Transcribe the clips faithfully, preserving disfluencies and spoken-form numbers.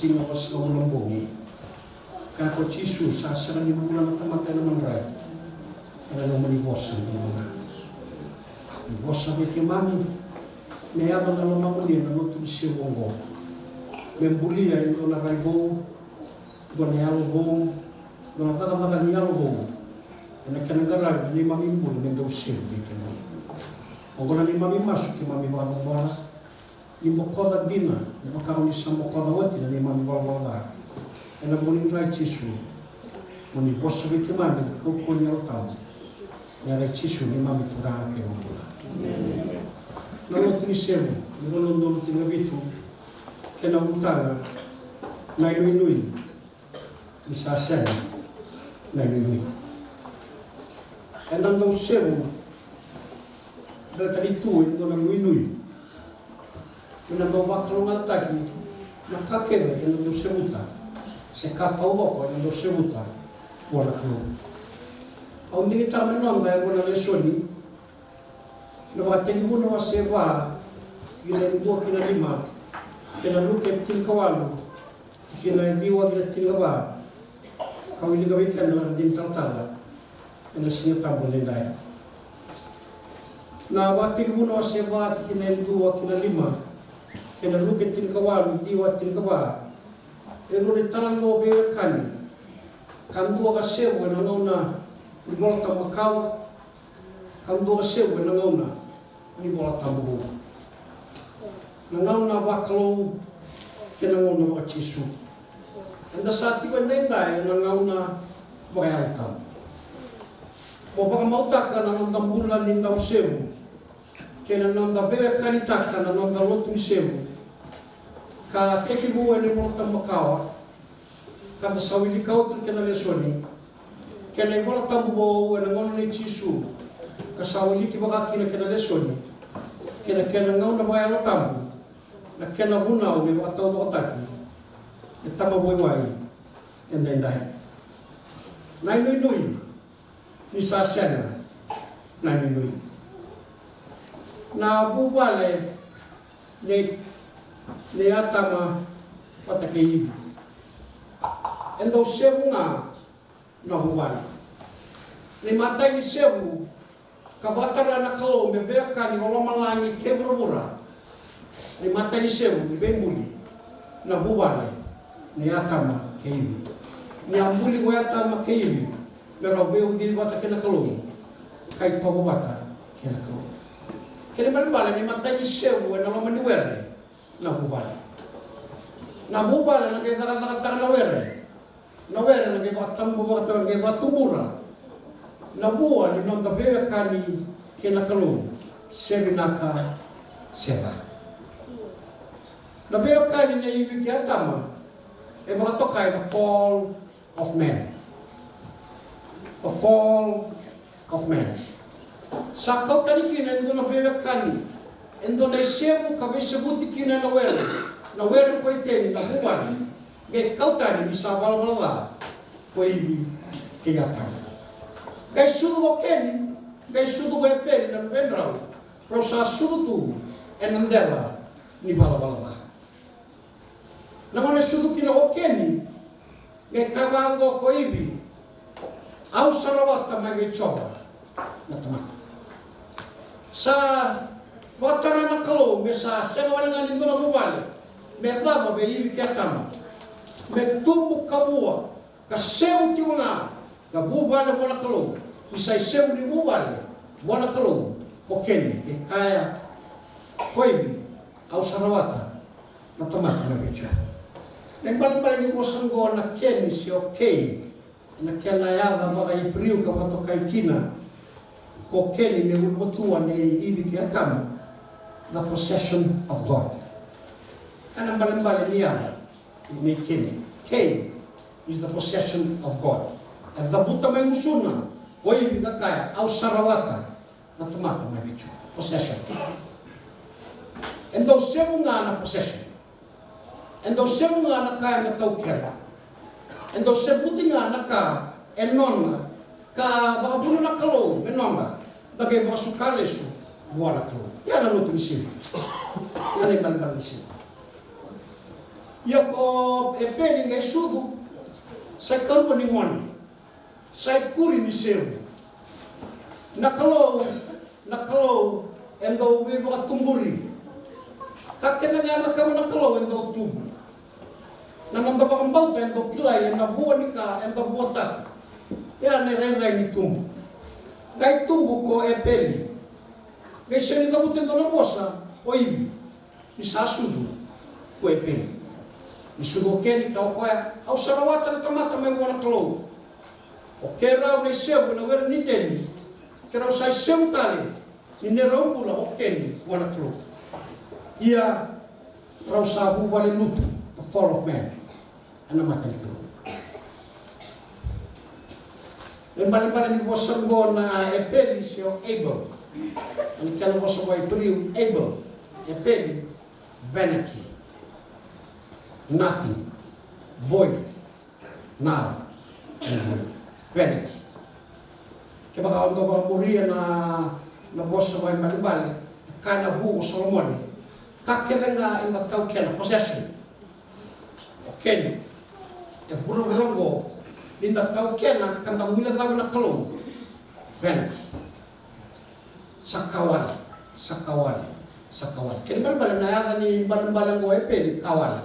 Siga Vasagavulu na bogi. Kaya ko Jisu, sa sega ni bula na tamata ena madrai, ena nomuni vosa ga. Ni vosa vei keimami, me yaco na lomamuni ena lotu ni sevu oqo. Me bulia e dua na rai vou, dua na yalo vou, dua na cakacaka ni yalo vou. Ena kena qaravi na neimami bula me dau sevu vei keimami. Oqo na neimami masu keimami vakabobula. Ni bokoca dina, me vaka oni sa bokoca oti na neimami valavala ca. Ena vuku ni dra i Jisu, mo ni vosa vei keimami ena kaukauwa ni Yalo Tabu. Ena yaca i Jisu neimami Turaga kei na iVakabula. Na lotu ni sevu, ni rua na udolu tinikavitu, kena ulutaga, na inuinui. Ni sa sega na inuinui. Eda dau sevu, eda tani tu e dua na inuinui. Eda dau vakalougatataki na ka kece eda dau sevuta, se ka taucoko eda dau sevuta vua na Kalou. Au digitaka me noda e rua na lesoni, na Vakatekivu na wase va, tikina e dua ki na lima, kei na Luke tinikawalu, tikina e ciwa ki na tinikava. Ka wilika vei keda na dina talatala ena Siga Tabu edaidai. Na Vakatekivu na wase va, tikina e dua ki na lima, kei na Luke tinikawalu, ciwa, tinikava. E rua na italanoa veiwekani, ka dua ka sevu ena gauna ni Vola Tabu Makawa, ka dua ka sevu ena gauna ni Vola Tabu Vou. Na gauna vakalou kei na gauna vakaJisu. Eda sa tiko edaidai ena gauna vakayalo tabu. Mo vakamautaka na noda bula ni dau sevu, kei na noda veiwekanitaka na noda lotu ni sevu, ka tekivu ena iVola Tabu Makawa, ka da sa wilika oti na kena lesoni, kei na iVola Tabu Vou ena gauna nei Jisu, ka sa wiliki vaka kina kena lesoni, kei na kena gauna vakayalo tabu, na kena vunau me vakataucokotaki na tamata veiwai edaidai. Na inuinui, ni sa sega na inuinui. Na vuvale nei, nei Atama vata kei Ivi. E dau sevu ga na vuvale. Na imatai ni sevu ka vakatara na Kalou me veiwekani o lomalagi kei vuravura. Na imatai ni sevu ni veibuli na vuvale nei Atama kei Ivi. Ni a buli ko Atama kei Ivi me rau veiucili vata kei na Kalou, ka itovo vata kei na Kalou. Kena ibalebale na imatai ni sevu ena loma ni were na vuvale. Na vuvale na qai cakacakataka na were. Na were na qai vakatabu, vakatabu, qai vakatubura na vua ni noda veiwekani kei na Kalou, se vinaka se ca. Na veiwekani nei Ivi kei Atama e vakatokai the fall of man. The fall of man. Sa kau tani kina e dua na veiwekani, e dua na isevu ka veisevuti kina ena were, na were ko Iteni, na vuvale. Qai kau tani ni sa valavala ca ko Ivi kei Atama. Qai sucu ko Keni, qai sucu ko Epeli na luvedrau, rau sa sucu tu ena dela ni valavala ca. Na gauna e sucu kina ko Keni, qai kaya vaqo ko Ivi, au sa rawata mai vei Jiova na tamata. Sa vakatara na Kalou me sa sega wale ga ni dua na vuvale me cava vei Ivi kei Atama, me tubu ka vua, ka sevu tiko ga na vuvale vua na Kalou. Ni sa isevu ni vuvale vua na Kalou ko Keni, e kaya ko Ivi, au sa rawata na tamata mai vei Jiova. Na ibalebale ni vosa oqo na Keni se o Kei, na kena yaca vakaIperiu ka vakatokai kina ko Keni me ulumatua nei Ivi kei Atama, the possession of God. Ena ibalebale ni yaca nei Keni. Kei is the possession of God. E cavuta mai gusuna ko Ivi ka kaya, au sa rawata na tamata mai vei Jiova. Possession. E dau sevu ga na possession. E dau sevu ga na ka e na taukena. E dau sevuti ga na ka e nona, ka vakavuna na Kalou me noda, da qai vakasuka lesu vua na Kalou. Ia na lotu ni siga. Ia na ibalebale ni siga. Ia ko Epeli qai sucu, sa ikarua ni gone, sa ikuri ni seu. Na Kalou, na Kalou e dau veivakatuburi. Ka kece ga e cakava na Kalou e dau tubu. Na noda vakabauta e dau kilai ena vua ni ka eda vuataka. Ia na irairai ni tubu. Qai tubu ko Epeli. Qai sega ni cavuta e dua na vosa o Ivi ni sa sucu ko Epeli. Ni sucu o Keni, kaya o koya, au sa rawata na tamata mai vua na Kalou. O keirau na isevu ena were ni Iteni, keirau sa isevu tale ni neirau bula o Keni vua na Kalou. Ia rau sa vuvale lutu, the fall of man. Ena mata ni Kalou. Na ibalebale ni vosa oqo na Epeli se o Abel. Ena kena vosa vakaIperiu, Abel, Epeli, vanity, nothing, void, null, and void. Vanity. Kevaka o dau vakamuria na, na vosa vakaibalebale, ka na vu o Solomoni, ka kece ga eda taukena, possession. O Keni, e vuravura oqo, ni da taukena ka da guilecava na Kalou. Vanity. Sa ka wale, sa ka wale, sa ka wale. Kena ibalebale na yaca ni ibalebale oqo Epeli, ka wale.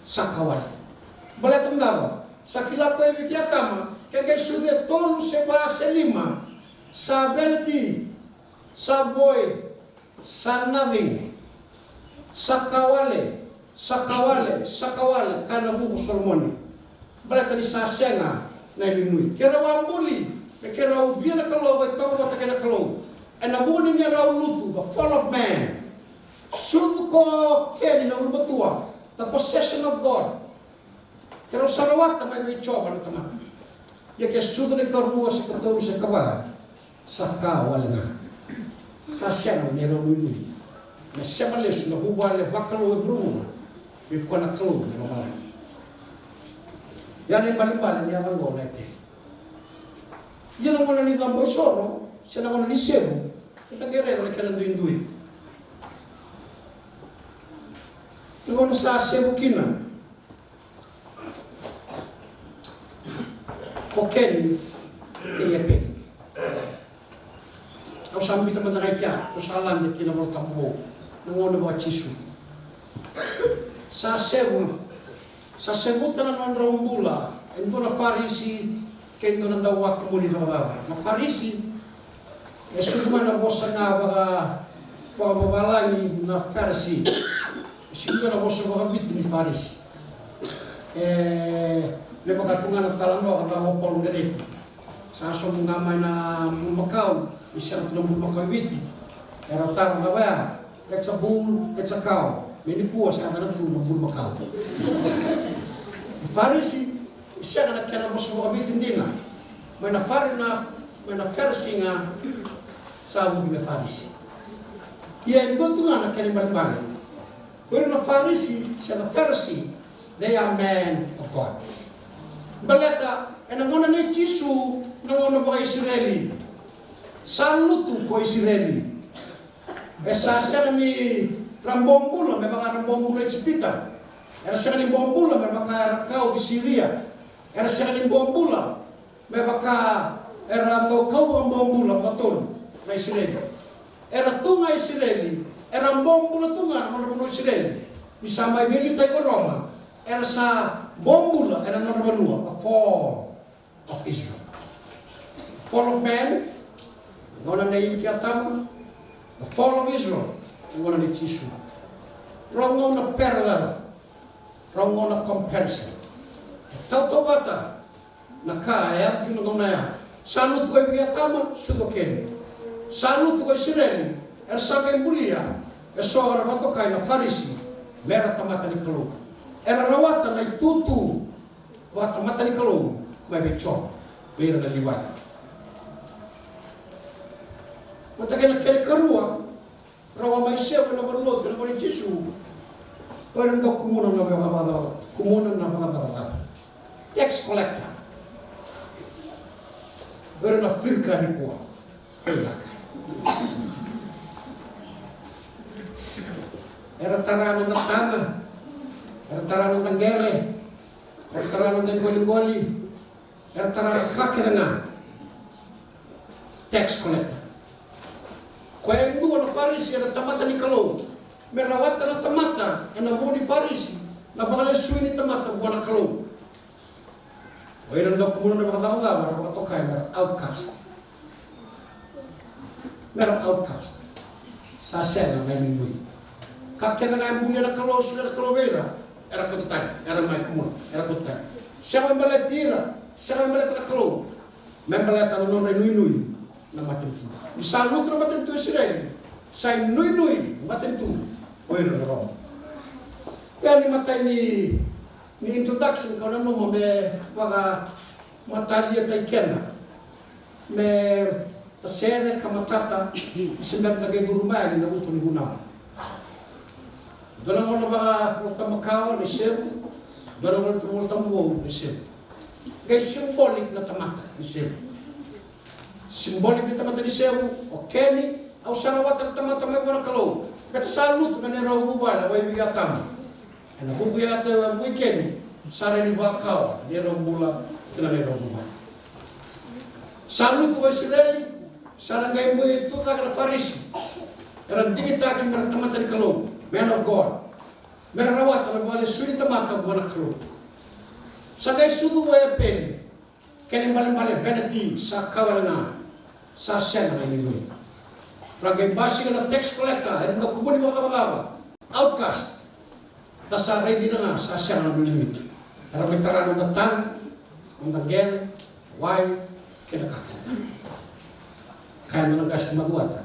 Sa ka wale. Baleta na cava? Sa kila ko Ivi kei Atama, ke qai sucu e tolu se va se lima, sa vanity, sa void, sa nothing. Sa ka wale, sa ka wale, sa ka wale, kaya na vu ko Solomoni. Baleta ni sa sega na inuinui. Keirau a buli me keirau ucuya na Kalou, vakaitavi vata kei na Kalou. Ena vuku ni neirau lutu, the fall of man. Sucu ko Keni na ulumatua, the possession of God. Keirau sa rawata mai vei Jiova na tamata. Ia ke sucu na ikarua se katolu se kava, sa ka wale ga. Sa sega na neirau inuinui. Na sema lesu na vuvale vakalou e vuravura vei koya na Kalou mai lomalagi. Ia na ibalebale ni yaca oqo na Epeli. Ia na gauna ni cabo isoro se na gauna ni sevu, keda qai raica na kena duidui. Na gauna sa sevu kina ko Keni kei Epeli. Au sa biuta mada ga i kea, au sa lade ki na Volatabu Vou, na gauna vaka-Jisu. Sa sevu, sa sevuta na nodrau bula e dua na Farisi kei dua na dauvakumuni cakacaka. Na Farisi, e sucu mai na vosa ga vaka, vakavavalagi na Farisi. E sucu mai na vosa vakaviti ni Farisi. E, me vaka tu ga na talanoa ka cava o Paul Gereti. Sa sobu ga mai na bulumakau, ni sega tu na bulumakau i Viti. Era taro na vaya, kets a bul, kets a kau. Me nikua sa yaco na tu na bulumakau. Farisi, sega na kena vosa vakaviti dina. Mai na Fari na, mai na Farisi ga, sa vuki me Farisi. Ia e dua tu ga na kena ibalebale. Ko ira na Farisi, se na Pharisee, they are men of God. Baleta, ena gauna nei Jisu, na gauna vaka-Isireli. Sa lutu ko Isireli. E sa sega ni ra bobula me vaka ra bobula Ijipita. Era sega ni bobula me vaka era kau ki Siria. Era sega ni bobula me vaka era dau kau vakabobula vakatolu na Isireli. Era tu ga Isireli, era bobula tu ga na nodra vanua Isireli. Ni sa mai veiliutaki ko Roma, era sa bobula ena nodra vanua, the fall of Israel. Fall of man, gauna nei Ivi kei Atama, the fall of Israel, gauna nei Jisu. Rau gauna parallel, rau gauna comparison. E tautauvata na ka e yaco tiko na gauna ya. Sa lutu ko Ivi kei Atama, sucu o Keni. Sa lutu ko Isireli, era sa qai bulia eso era vakatokai na Farisi me ra tamata ni Kalou. Era rawata na itutu vakatamata ni Kalou mai vei Jiova, vei ira na Livai. Vata kei na kena ikarua, rau a mai sevu ena valenilotu ena gauna i Jisu. O ira na dau kumuna na vakacavacava, kumuna na vakacavacava. Tax collector. O ira na firika nikua. Era tara na matana. Era tara na noda qele, era tara na noda iqoliqoli, era tara na ka kece ga. Tax collector. Koya e dua na Farisi ena tamata ni Kalou, me rawata na tamata ena vuku ni Farisi, na vakalesui ni tamata vua na Kalou. O ira na dau kumuna na vakacavacava, ra vakatokai mera outcast. Mera outcast. Sa sega na inuinui. Ka kece ga e bulia na Kalou, solia na Kalou vei ira, era kauta tani, era mai kumuna, era kauta tani. Sega me baleti ira, sega me baleta na Kalou. Me baleta na nodra inuinui na matanitu. Ni sa lutu na matanitu Isireli, sa inuinui na matanitu o ira na Roma. Ia ni matai ni, ni introduction kau nanuma me vakamataliataki keda. Me tasere ka matata, se bera da qai curu mai yani na uto ni vunau. Dua na gauna vaka Volta Makawa ni sevu, dua na gauna Volta Vou ni sevu. Qai symbolic na tamata ni sevu. Symbolic ni tamata ni sevu, o Keni, au sa rawata na tamata mai vua na Kalou. Beta sa lutu mai na neirau vuvale, wai vei Atama. Ena vuku i Atama, e vuku i Keni, sa rai ni vakawa, neirau bula, kei na neirau bula. Sa lutu o Isireli, sa ra qai bui tu cake na Farisi. Era digitaki mera tamata ni Kalou, man of God. Mera rawata na vakalesui ni tamata vua na Kalou. Sa qai sucu o Epeli. Kena ibalebale, vanity, sa ka wale ga, sa sega na inuinui. Ra qai basika na tax collector, era dau kumuni vakacavacava, outcast. Da sa raici ira ga, sa sega na inuinui. Era mai tara na noda taga, noda qele, wai, kei na ka kece. Kaya na qase macuata,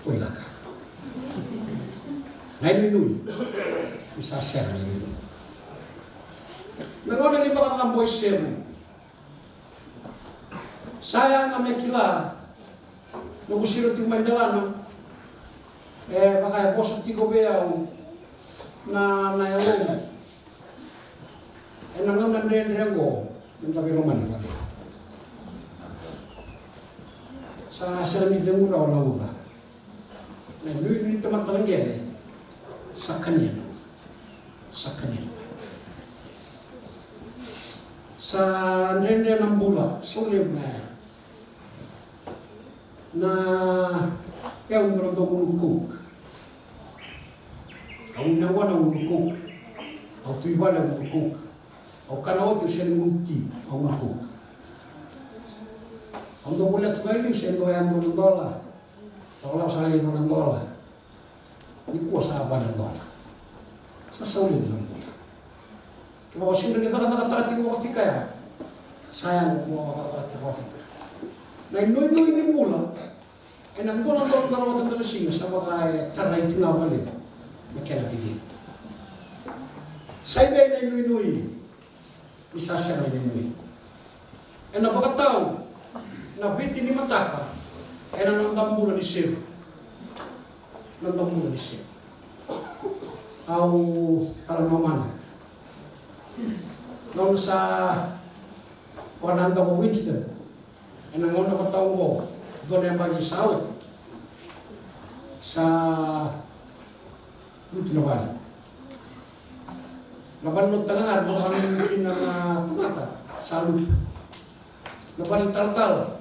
oi laka. Na inuinui, ni sa sega na inuinui. Me gona ni vakacabo i sevu. Sa yaga me kila, noqu siro tiko mai Delana, e vaka e vosa tiko vei au na, na yalomu. Ena gauna dredre oqo, meda veilomani vata. Sa sega ni cegu rawa na uca. Na inuinui ni tamata na qele, sa kania na uca. Sa kania na uca. Sa dredre na bula, sa ulevu na yaya. Na yau meu dau gunu Coke. Au gunu yaqona, au gunu Coke. Au tu i vale, au gunu Coke. Au kana oti, au sega ni gunu ti, au gunu Coke. Au dau voleka tu ga e liu, se dau yadua na dola. Au lako sa lai rua na dola. Nikua sa va na dola. Sa sau levu na bula. Kevaka o sega ni cakacakataka tiko vakafika ya, sa yaga mo cakacaka tiko vakafika. Na inuinui ni bula ena dua na dola, na rawata dua na siga, sa vaka e tarai tiko ga vakalevu na kena vivi. Sa i vei na inuinui ni sa sega na inuinui? Ena vakatau na Viti ni mataka ena noda bula ni sevu. Noda bula ni sevu. Au tala mamana. Gauna sa vakanadaku o Winston, ena gauna vakatau oqo, dua na yabaki sa oti, sa lutu na vale. Na vale lotu tale ga era vakananumi kina na tamata, sa lutu. Na vale talatala,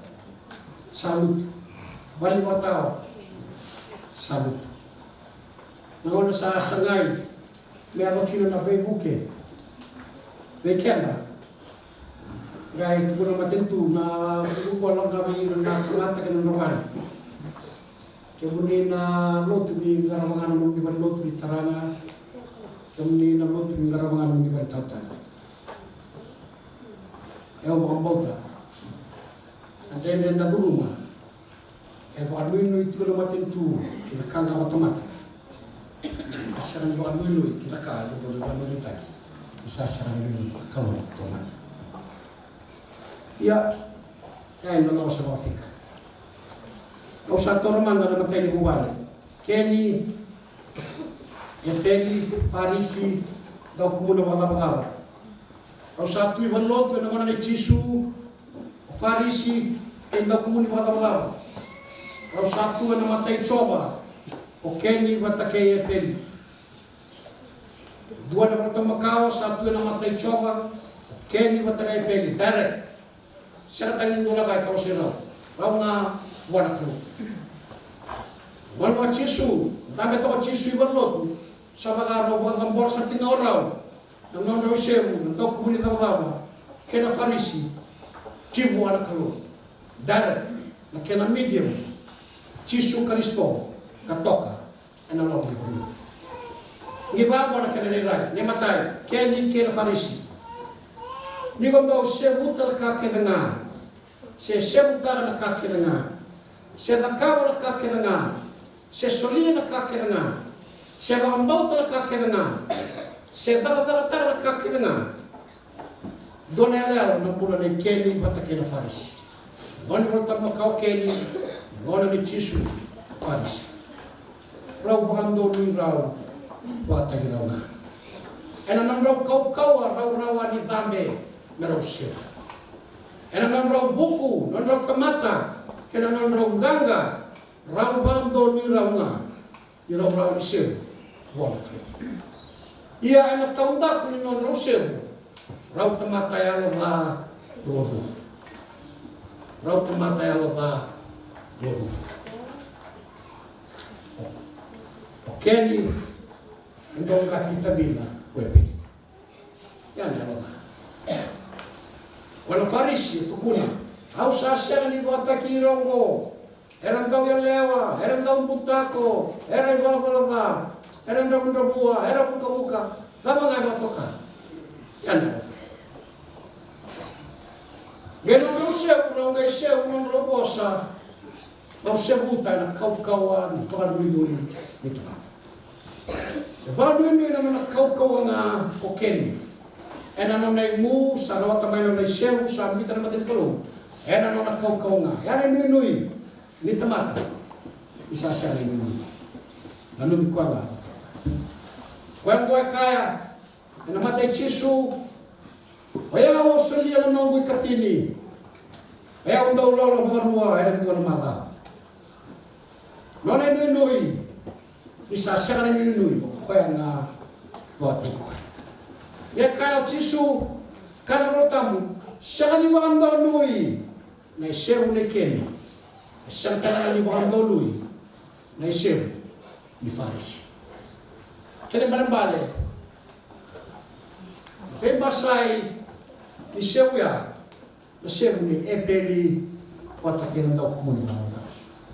sa lutu. Vale ni vakatawa, sa lutu. Na gauna sa sagai me yaco kina na veivuke vei keda, qai tukuna na matanitu, na vuku qo lako ga vei ira na tamata kei na nodra vale. Kemuni na lotu, ni qarava ga na nomuni valenilotu ni tara ga. Kemuni na lotu, ni qarava ga na nomuni valetalatala. Au vakabauta na dredre eda curuma, e vakanuinui tiko na matanitu ki na ka ga vakatamata. E sega ni vakanuinui ki na ka e dodonu me vakanuinuitaki. Ni sa sega ni nuinui na Kalou taumada. Ia, e, na noda vosa vakafika. Au sa taura mada na imatai ni vuvale. Keni, Epeli, Farisi, dau kumuna vakacavacava. Rau sa tu i valenilotu ena gauna nei Jisu, o Farisi kei dau kumuni vakacavacava. Rau sa tu ena mata i Jiova, o Keni vata kei Epeli. Dua na Ivola Tabu Makawa sa tu ena mata i Jiova, Keni vata kei Epeli, direct. Sega tale ni dua na ka e tawasei rau. Rau ga vua na Kalou. Gone vua Jisu, dabe toka o Jisu i valenilotu, sa vaka rau vakacabora sara tiko ga o rau na nodrau isevu na daukumuni cavacava kei na Farisi ki vua na Kalou. Direct, na kena medium, Jisu Karisito, ka toka ena loma ni vanua. Qai vaqo na kena rairai, na imatai, Keni kei na Farisi. Ni ko dau sevuta na ka kece ga, se sevutaka na ka kece ga, se cakava na ka kece ga, se solia na ka kece ga, se vakabauta na ka kece ga, se cakacakataka na ka kece ga, dua na iyaloyalo na bula nei Keni vata kei na Farisi. Gone ni Ivola Tabu Makawa o Keni, gone nei Jisu, Farisi. Rau vakadonui rau vakataki rau ga. Ena nodrau kaukauwa rawarawa ni cabe me rau sevu. Ena nodrau vuku, nodrau tamata, kei na nodrau qaqa, rau vakadonui rau ga ni rau rawa ni sevu vua na Kalou. Ia ena taudaku ni nodrau sevu, rau tamata yalo ca ruarua. Rau tamata yalo ca ruarua. O Keni e dau qati tacina ko Epeli. Ia na yalo ca. Ko na Farisi e tukuna, au sa sega ni vakataki ira oqo. Era dau yalewa, era dau butako, era ivalavala ca, era dravudravua, era vukavuka. Cava ga e vakatoka? Ia na yalo ca. Qai nodrau sevu, rau qai sevu nodrau vosa. Rau sevuta ena kaukauwa ni vakanuinui ni tamata. E vakanuinui na nona kaukauwa ga ko Keni. Ena nona igu sa rawata mai na nona isevu, sa biuta na mata ni Kalou. Ena nona kaukauwa ga. Ia na inuinui ni tamata. Ni sa sega na inuinui. Nanumi koya ga. Koya oqo e kaya ena mata i Jisu, o yau au solia na noqu ikatini. O yau dau lolo vakarua ena dua na macawa. Nona inuinui, ni sa sega na inuinui, o koya ga vakataki koya. Ia kaya o Jisu, kaya na Vola Tabu, sega ni vakadonui na isevu nei Keni. E sega tale ga ni vakadonui na isevu ni Farisi. Kena ibalebale, veibasai ni sevu ya, na sevu nei Epeli vata kei na daukumuni cavacava.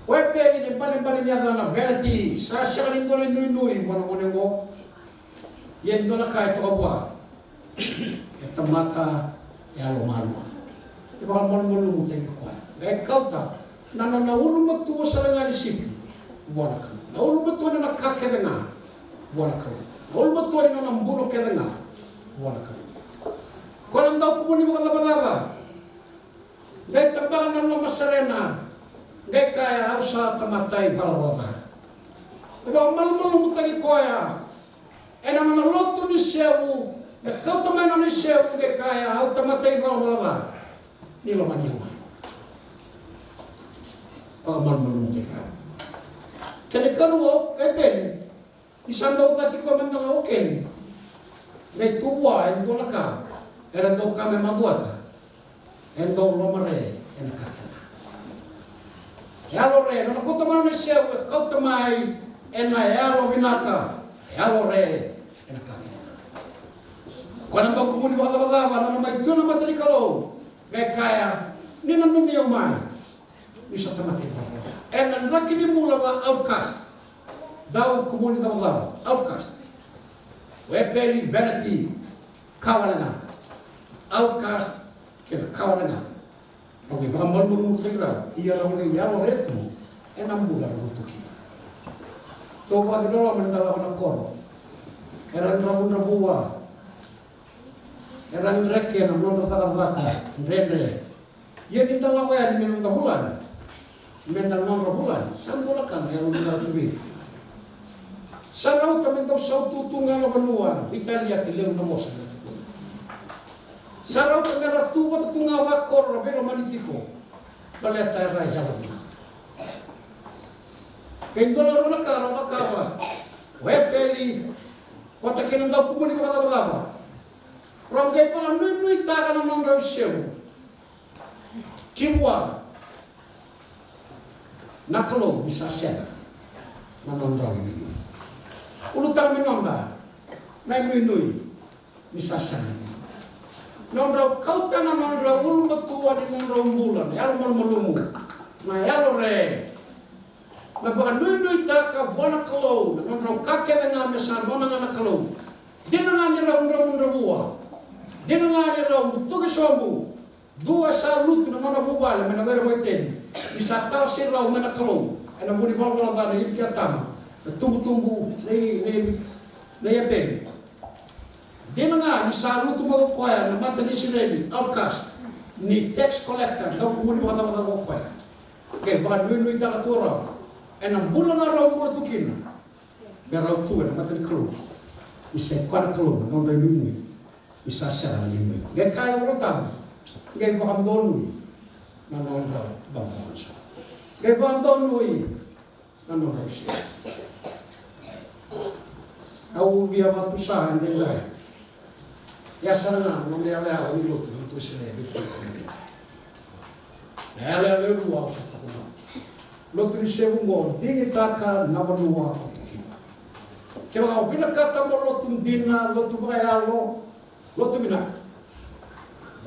O Epeli na ibalebale ni yacana vanity, sa sega ni dua na inuinui vua na gone oqo. Ia e dua na ka e toka vua, e tamata yalomalua. E vakamalumalumutaki koya. Qai kauta na nona ulumatua sara ga ni sipi vua na Kalou. Na ulumatua ni nona ka kece ga vua na Kalou. Na ulumatua ni nona buno kece ga vua na Kalou. Koya na daukumuni vakacavacava. Qai tabaka na loma sara ena, qai kaya, au sa tamata ivalavala ca. E vakamalumalumutaki koya ena nona lotu ni sevu, e kauta mai na nona isevu, qai kaya, au tamata ivalavala ca. Ni lomani au mai. Vakamalumalumutaki koya. Kena ikarua, Epeli. Ni sa dau cati koya mada ga o Keni. Qai tu vua e dua na ka era dau kaya me macuata. E dau lomare ena ka kece ga. Yalo re, nona kauta mai na isevu, e kauta mai ena yalo vinaka. Yalo re ena ka kece ga. Koya na daukumuni vakacavacava, nona mai tu ena mata ni Kalou. Qai kaya, ni nanumi au mai. Ni sa tamata ivalavala ca. Ena draki ni bula va outcast. Daukumuni cavacava, outcast. O Epeli vanity, ka wale ga. Outcast, kei na ka wale ga. Rau qai vakamalumalumutaki rau, ia rau qai yalo re tu ena bula rau tu kina. Tou vakaciloloma ni da lako na koro. Era dravudravua. Era dreke na nodra cakacaka dredre. Ia ni da lako yani me noda vulagi, me da nodra vulagi, sa dua na ka me yalo ni rau tu vei ira. Sa rauta me dau sautu tu ga na vanua, veitalia ke levu na vosa. Sa rauta me ra tu vata tu ga vakoro ra veilomani tiko. Baleta era yalo ni rau. Ke dua na rua na ka rau cakava, o Epeli, vata kei na daukumuni vakacavacava, rau qai vakanuinuitaka na nodrau isevu ki vua na Kalou ni sa sega na nodrau inuinui. Ulutaga me noda na inuinui ni sa sega. Nodrau kauta na nodrau ulumatua ni nodrau bula na yalo malumalumu, na yalo re, na vakanuinuitaka vua na Kalou na nodrau ka kece ga me sa nona ga na Kalou. Dina ga ni rau dravudravua, dina ga ni rau butuki sobu, dua sa lutu na nona vuvale mai na were waiteni, ni sa tawasei rau mai na Kalou ena vu ni valavala ca na ivi kei Atama, na tubutubu nei, nei, nei Epeli. Dina ga ni sa lutu mai o koya na mata ni Isireli, outcast, ni tax collector, daukumuni vakacavacava o koya. Qai vakanuinuitaka tu o rau ena bula na rau bula tu kina, me rau tu ena mata ni Kalou ni sa i koya na Kalou na nodra inuinui ni sa sega na inuinui. Qai kaya na iVolatabu, qai vakadonui na nodra domo. Qai vakadonui na nodra isevu. Au via vakatusa edaidai. Ia sara ga na noda yalayala ni lotu na Lotu Wesele e vei keda. Na yalayala e rua au sa tukuna oti. Lotu ni isevu oqo, digitaka na vanua o tu kina. Kevaka o vinakata mo lotu dina, lotu vakayalo, lotu vinaka,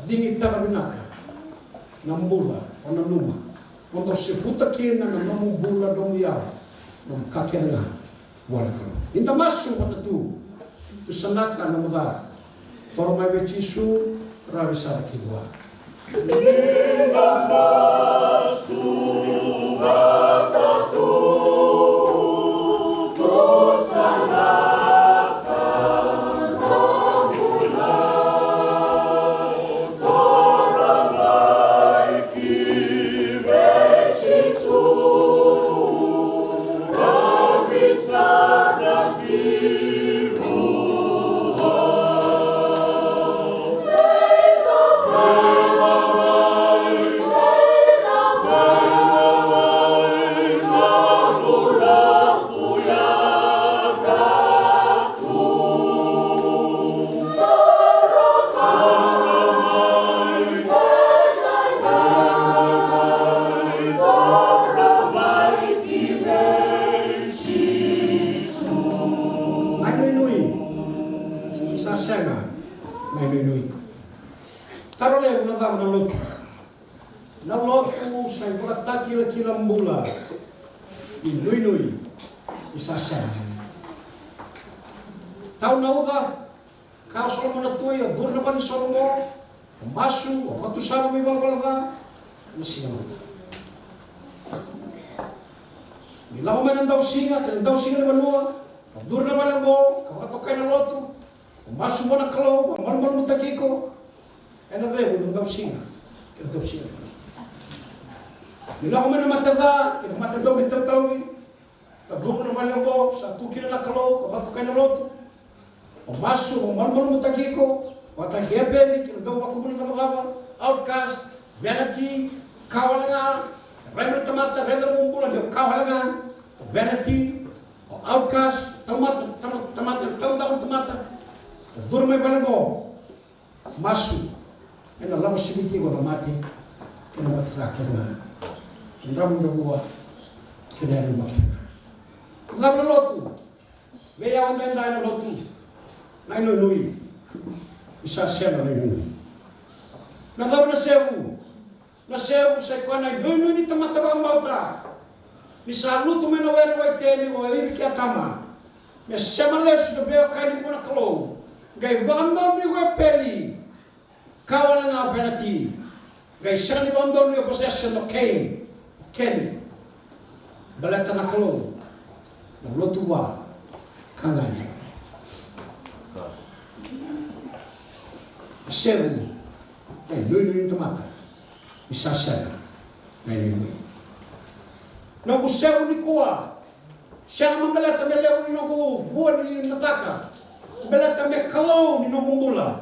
digitaka vinaka na bula o nanuma mo dau sevuta kina na nomu bula, nomu yalo, nomu ka kece ga vua na Kalou. Ni da masu vata tu, tusanaka na nomu ca. Toro mai vei Jisu, ravi sara ki vua. Na inuinui. Sa sega na inuinui. Taro levu, na cava na lotu? Na lotu sa ivakatakilakila bula ni inuinui ni sa sega. Tau na uca, kaya o Solomona na tui, o curu na vale ni soro oqo, o masu, o vakatusa na nomu ivalavala ca ena siga oqo. Ni lako mai na dausiga kei na dausiga ni vanua, o curu na vale oqo ka vakatokai na lotu, o masu vua na Kalou, vakamalumalumutaki iko ena cegu ni dausiga kei na dausiga ni vanua. Ni lako mai na mate ca kei na mate dau veitautauvi, ka curu na vale oqo sa tu kina na Kalou ka vakatokai na lotu, o masu, o malumalumutaki iko vata kei Epeli kei na dau vakavuna cavacava, outcast, vanity, ka wale ga. Rai mai na tamata, raica na nomu bula ni o ka wale ga, o vanity, o outcast, tamata, tamata, tamata, tamata, tamata. Curu mai vale oqo, masu ena lavo simiti iko na mate kei na mate ca kece ga, na dravudravua kei na yaluma kece ga. Cava na lotu? Vei au edaidai na lotu, na inuinui. Ni sa sega na inuinui. Na cava na sevu? Na sevu sa i koya na inuinui ni tamata vakabauta ni sa lutu mai na were waiteni o Ivi kei Atama, me sema lesu na veiwekani vua na Kalou. Qai vakadonui ko Epeli, ka wale ga o penati. Qai sega ni vakadonui o possession o Cain, o Keni. Baleta na Kalou, na lotu vua ka ga ni. Sevu na inuinui ni tamata ni sa sega na inuinui. Noqu sevu nikua, sega me baleta me levu ni noqu vua ni mataka, baleta me Kalou ni noqu bula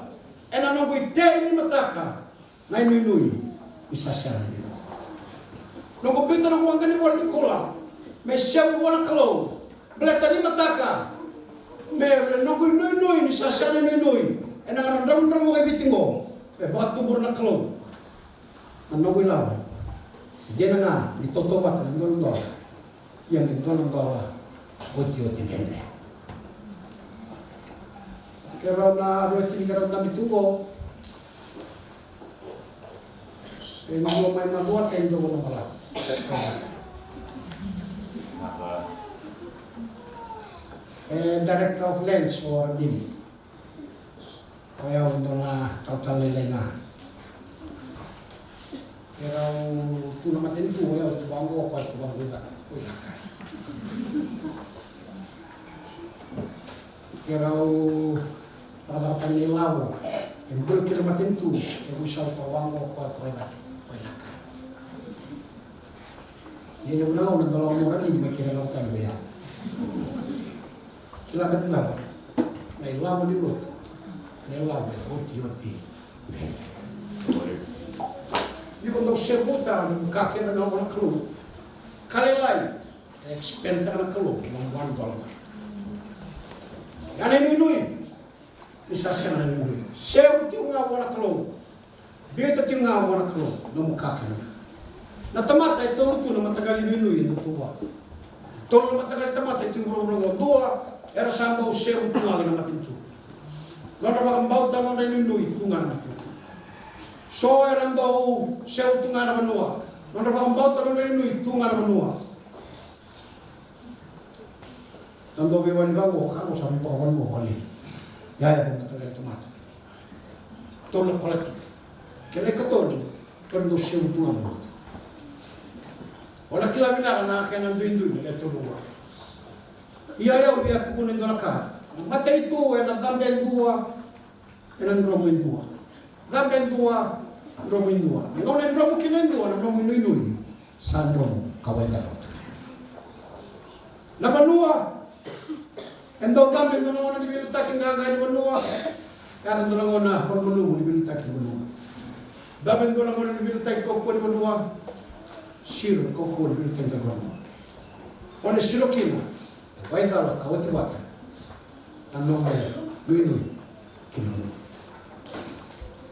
ena noqu itei ni mataka. Na inuinui ni sa sega na inuinui. Noqu biuta noqu waqa ni vua ni kula me sevu vua na Kalou, baleta ni mataka Me, me noqu inuinui ni sa sega na inuinui ena gauna dravudravua e Viti qo. Me vakatubura na Kalou na noqu ilavo. Dina ga ni tautauvata na dua na dola. Ia me dua na dola otioti dredre. Keirau na rua tini keirau dabe tu qo. E dua mai Macuata, e dua mai Macuata. E Director of Lands o Radini. O yau dua na talatala lailai ga. Keirau tu na matanitu, o yau tu vaqo, o koya tu vaqo, i caka, i caka. Keirau vakacakataka na ilavo e bula kina na matanitu, e vuisau tu vaqo, o koya tu i caka, i caka. Ia ni vuna au na dolaga mo Radini me keirau lako tani vei au. Kila na ilavo, na ilavo ni lotu, na ilavo e otioti. Ni ko dau sevuta na ka kece ga vua na Kalou, ka lailai e expend taka na Kalou na one dollar. Ia na inuinui ni sa sega na inuinui, sevu tiko ga vua na Kalou. Biuta tiko ga vua na Kalou nomu ka kece ga. Na tamata e tolu tu na mataqali inuinui e dau tu vua. Tolu na mataqali tamata e tu vuravura qo. Dua era sa dau sevu tu ga na matanitu. Nodra vakabauta, nodra inuinui tu ga na matanitu. So era dau sevu tu ga na vanua. Nodra vakabauta, nodra inuinui tu ga na vanua. Na dau veiwali vaqo, ka qo sa mai toka vanua vale. Ia, ia, na tamata. Tolu na quality. Kena ikatolu, tolu dau sevu tu ga na lotu. O na kila vinaka na kena duidui na lewe tolu qo. Ia, ia, au via tukuna e dua na ka. Na matanitu ena cabe e dua, ena dromu e dua. Cabe e dua, dromu e dua. Na gauna e dromu kina e dua na nomu inuinui, sa dromu ka waicala. Na vanua, e dau cabe e dua na gauna ni veiliutaki qaqa ni vanua. Yaco e dua na gauna malumalumu ni veiliutaki ni vanua. Cabe e dua na gauna ni veiliutaki kaukauwa ni vanua. Siro kaukauwa ni veiliutaki ni vanua. O na siro kina, waicala ka oti vata na nomu inuinui ki na lotu.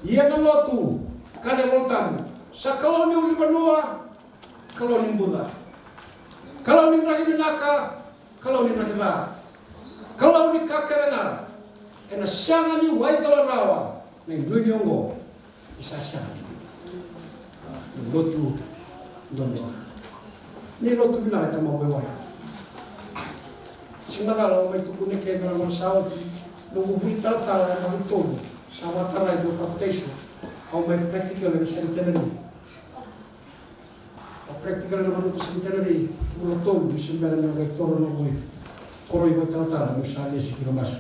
Ia na lotu, kaya na iVolatabu, sa Kalou ni ulunivanua, Kalou ni buca, Kalou ni draki vinaka, Kalou ni draki ca, Kalou ni ka kece ga. Ena sega ni waicala rawa na inuinui oqo. Ni sa sega ni lotu dodonu. Ni lotu vinaka e tamaqu waiwai. Sega ni cala au mai tukuna eke na gauna sa oti, noqu vuli talatala yabaki tolu sa vakatarai meu papitaiso. Au mai practical ena seminary. Au practical ena vanua ko Simi Teneri, vula tolu ni se bera meu qai toro na vuli. Koroi vakaitalatala meu sa lesi ki Labasa.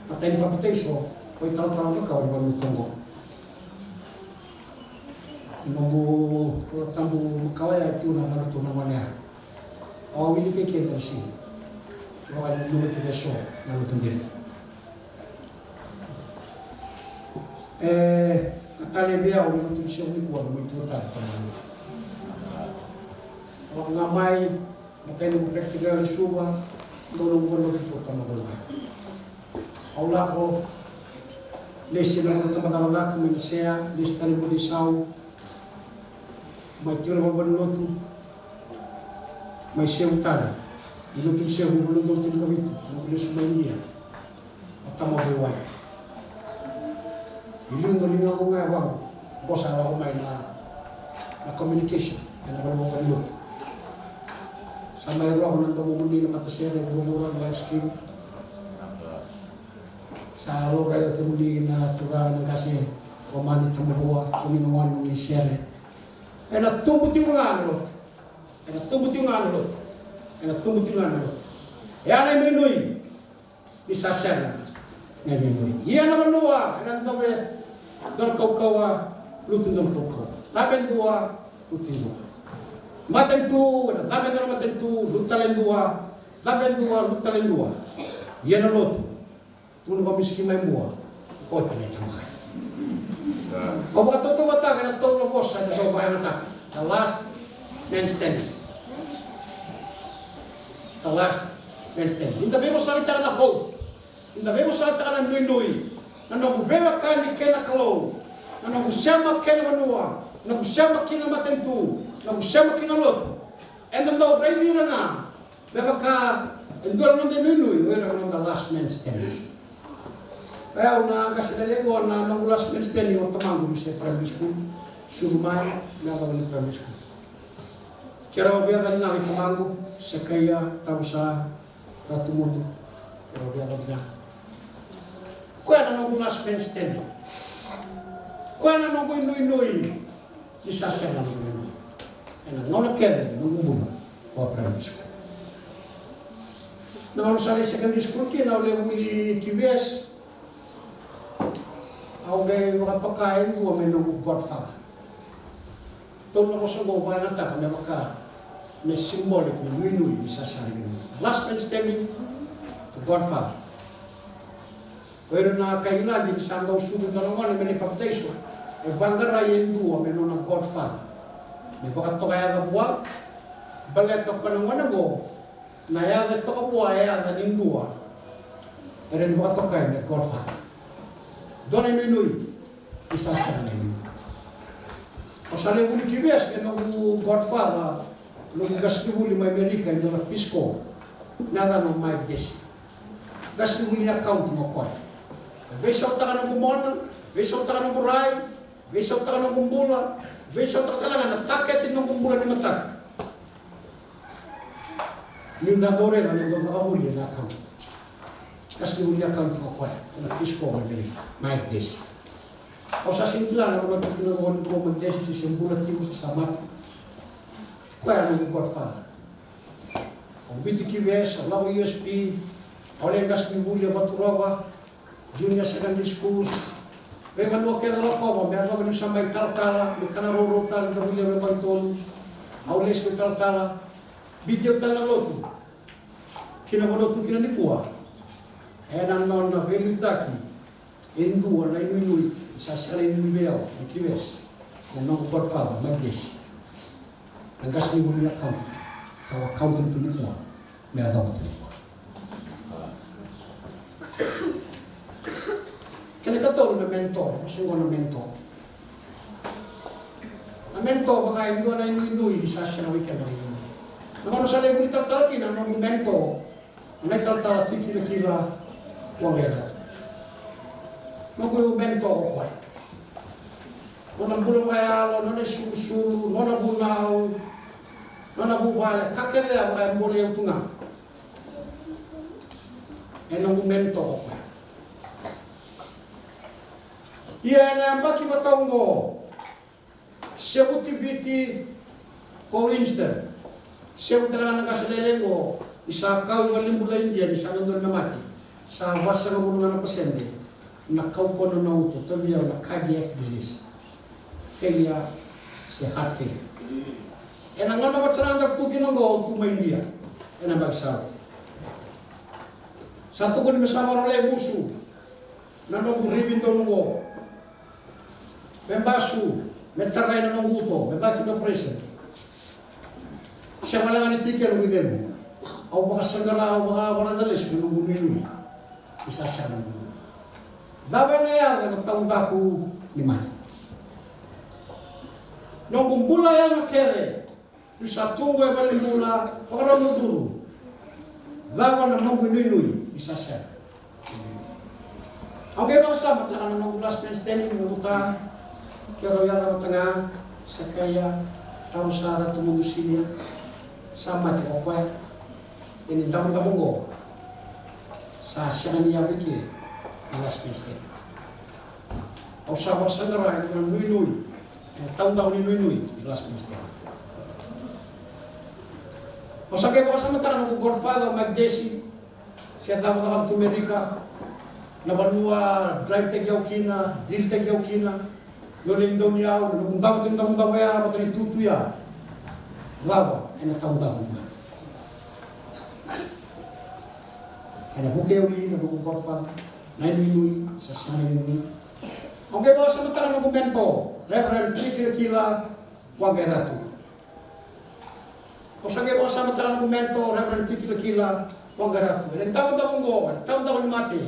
Na taimi papitaiso, vakaitalatala cakava na vanua toqo. Noqu Vola Tabu makawa ya e tu na cana tu na gone ya. Au wilika eke na sini. Au a nanuma tiko eso na lotu dina. E, ka tale vei au na lotu ni siga nikua, na mai tiko tale ka mai. Au lako ga mai, matai noqu practical i Suva, dua noqu vanua ki Porto Macawa. Au lako, lesi na noqu tabacakacaka mai na sea, lesi tale mai na isau, mai tiko na valeniveilotu, mai Sevu tale, i lotu ni Sevu, i Vuludola tinikavitu, noqu lesu mai Idia. O tama veiwai. I liu dua ni gauna ga e vaqo, qo sa lako mai na, na communication ena valenilotu. Sa mai rogo na domomuni na matasere, vuravura na live stream. Sa laurai oti kemuni na turaga na qase, o mani tamavua, kemuni na gone ni sere. Ena tubu tiko ga na lotu. Ena tubu tiko ga na lotu. Ena tubu tiko ga na lotu. E a na inuinui. Ni sa sega na inuinui. Ia na vanua, ena dua na kaukauwa, lutu dua na kaukauwa. Cabe dua, lutu dua. Matanitu, ena cabe dua na matanitu, lutu tale dua. Cabe dua, lutu tale dua. Ia na lotu. Tukuna vakaMisiki mai Bua. Kota na itamai. Au vakatautauvataka ena tolu na vosa ena dau vakayagataka. The last man standing. The last Wednesday. Ni da veivosakitaka na hope, ni da veivosakitaka na nuinui, na noqu veiwekani kei na Kalou, na noqu sema kei na vanua, na noqu sema kei na matanitu, na noqu sema kei na lotu. Eda dau raici ira ga me vaka e dua na noda nuinui, o ira na noda last man standing. O yau na qase lailai qo, na noqu last man standing o tamaqu ni se primary school, sucu mai, me yacova ni primary school. Keirau via cani ga ni tamaqu, Sekaia, Tavusa, Ratu Mudu, keirau via cani ga. Koya na noqu last man standing. Koya na noqu inuinui ni sa sega na noqu inuinui. Ena gauna kece ni noqu bula, o primary school. Na gauna sa lai secondary school kina, au lewe vuli ki Vesi, au qai vakatoka e dua me noqu godfather. Tolu na vosa qo au vakayagataka me vaka me symbolic ni nuinui ni sa sega na inuinui. Last man standing, godfather. O ira na kai Igiladi ni sa dau sucu e dua na gone me lai papitaiso, e vaqarai e dua me nona godfather. Me vakatoka yaca vua, baleta o koya na gone qo, na yaca e toka vua e yaca ni dua e rawa ni vakatokai me godfather. Dua na inuinui ni sa sega na inuinui. Au sa lai vuli ki Vesi, e noqu godfather, noqu qasenivuli mai Amerika, e dua na Peace Corps, na yacana o Mike Desi. Qasenivuli ni accounting o koya. Veisautaka noqu mona, veisautaka noqu rai, veisautaka noqu bula, veisautaka tale ga na target ni noqu bula ni mataka. Niu na dau raica na dau vakavuli ena account. Qasenivuli ni account o koya, ena Peace Corps, Mike Desi. Au sa sega ni kila na vanua e tukuna o koya ni Mike Desi, se bula tiko se sa mate. Koya na noqu godfather. Au biuti ki Vesi, au lako U S P, au lai qasenivuli e Vaturova Junior Secondary School. Veivanua kece au lakova, me yacova niu sa mai talatala, me kana rourou tale, da vulia me mai tolu. Au lesu me talatala. Biuti au tale na lotu ki na vanua tu kina nikua. Ena nona veiliutaki e dua na inuinui ni sa sega na inuinui vei au, ni ki Vesi, na noqu godfather, Mike Desi. Na qasenivuli ni accounting, ka accounting tu nikua, me yacova tu nikua. Kena ikatolu na mentor, o sa qo na mentor. Na mentor vaka e dua na inuinui ni sa sega vei keda na inuinui. Na gauna sa lai vuli talatala kina, na noqu mentor, na italatala Tui Kilakila Waqairatu. Noqu mentor o koya. Nona bula vakayalo, nona isulusulu, nona vunau, nona vuvale, ka kece ya vaka e buli au tu ga. E noqu mentor o koya. Ia ena yabaki vata oqo, Sevuti Viti ko Winston. Sevu tale ga na qase lailai qo, ni sa kau i valenibula Idia, ni sa dodonu me mate. Sa vasagavulu ga na pasede na kaukauwa na uto, tauvi au na cardiac disease. Failure, se heart failure. Ena gauna vata sara ga tu kina qo, au tu mai Idia. Ena yabaki sa oti. Sa tukuni me sa vakarau lai musu na noqu rivi donu qo. Me basu, me tarai na noqu uto, me caka na operation. Sega wale ga ni tiko kina noqu icegu. Au vakasaqara, au vakavakarau lesu na noqu nuinui. Ni sa sega na noqu. Cava ena yaco ena taudaku ni mate? Noqu bula yaga kece. Niu sa tu qo e valenibula, vakarau meu curu. Cava na noqu inuinui ni sa sega? Au qai vakasamataka na noqu last man standing, noqu ta, keirau yaca vata ga, Sakaia, Tausara, Tumudu Sinia, sa mate o koya. Ia ni davodavo qo, sa sega ni yaco i ke na last man standing. Au sa vakasaqara e dua na nuinui, e taudaku ni nuinui, ni last man standing. Au sa qai vakasamataka na noqu godfather o Mike Desi, se cava cakava tu Amerika, na vanua drive-taki au kina, drill-taki au kina, meu lai dauni au, na noqu davo tu na davodavo ya, vata na itutu ya. Cava ena taudaku ni mate? Ena vukei au li na noqu godfather, na inuinui, sa sega na inuinui. Au qai vakasamataka na noqu mentor, Reverend Tikilakila Waqairatu. Au sa qai vakasamataka na noqu mentor, Reverend Tikilakila Vaqara tu ena davodavo oqo, ena davodavo ni mate,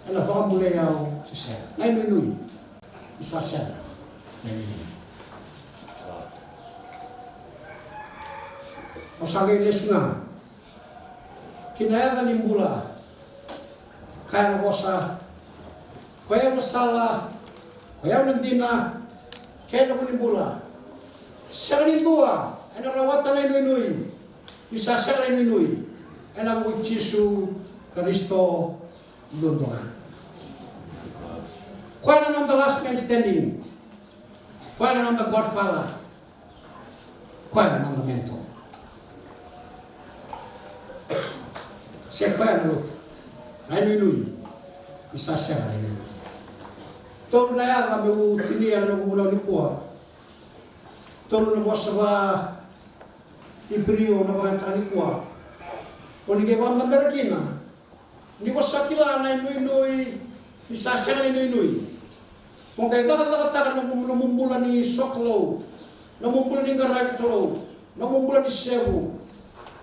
ena vakabulai au se sega. Na inuinui ni sa sega na inuinui. Au sa qai lesu ga ki na yaca ni bula. Kaya na vosa, ko yau na sala, ko yau na dina, kei na vu ni bula. Sega ni dua ena rawata na inuinui ni sa sega na inuinui ena vuku i Jisu Karisito duadua ga. Koya na noda last man standing. Koya na noda godfather. Koya na noda mentor. Se koya na lotu. Na inuinui ni sa sega na inuinui. Tolu na yaca meu tinia ena noqu vunau nikua. Tolu na vosa va Iperiu na vakayagataka nikua. O ni qai vakadabera kina. Ni ko sa kila na inuinui ni sa sega na inuinui, mo qai cakacakataka na nomu, nomu bula ni sokalou, nomu bula ni qaravi Kalou, nomu bula ni sevu,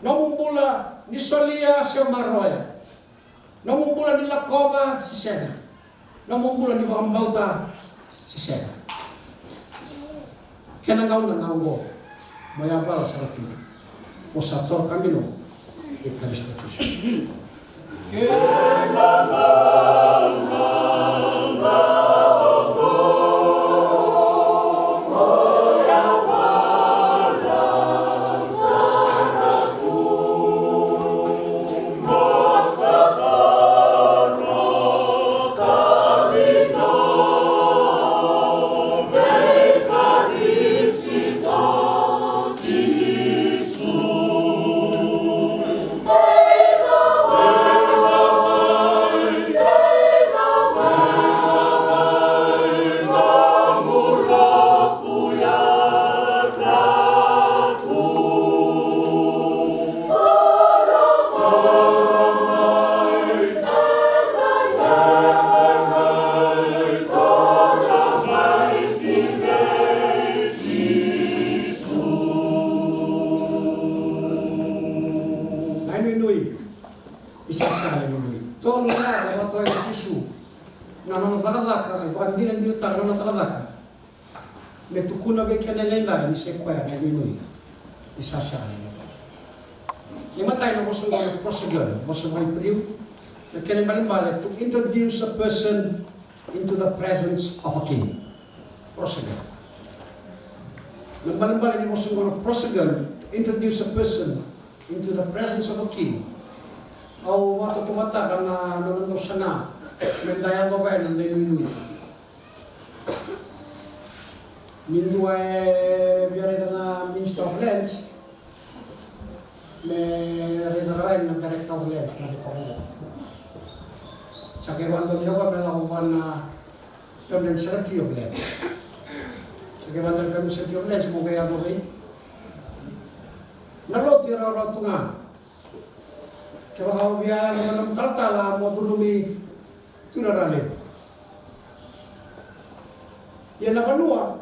nomu bula ni solia se maroroya, nomu bula ni lakova se sega, nomu bula ni vakabauta se sega. Kena gauna ga oqo mo yavala sara tu, mo sa toro ka dina vei Karisito Jisu. Na inuinui ni sa sega na inuinui. Tolu na yaca e vakatokai o Jisu na nona cakacaka, e vakadinadinataka na nona cakacaka. Me tukuna vei keda edaidai ni se koya na inuinui ni sa sega na inuinui. Ni matai na vosa oqo na prosodon, vosa vakaIperiu, na kena ibalebale to introduce a person into the presence of a king. Prosodon. Na ibalebale ni vosa oqo na prosodon, to introduce a person into the presence of a king. Au vakatautauvatataka na, na, na dau saga me da yacova yani na inuinui. Ni dua e via raica na Minister of Lands, me raica rawa yani na Director of Lands, na Director of Lands. Sa qai vakadonui koya me lako vua na Permanent Secretary of Lands. Sa qai vakadonui Permanent Secretary of Lands, mo qai yaco vei. Na lotu e rawarawa tu ga. Kevaka o via yaga na nomu talatala mo curumi tu na ra levu. Ia na vanua,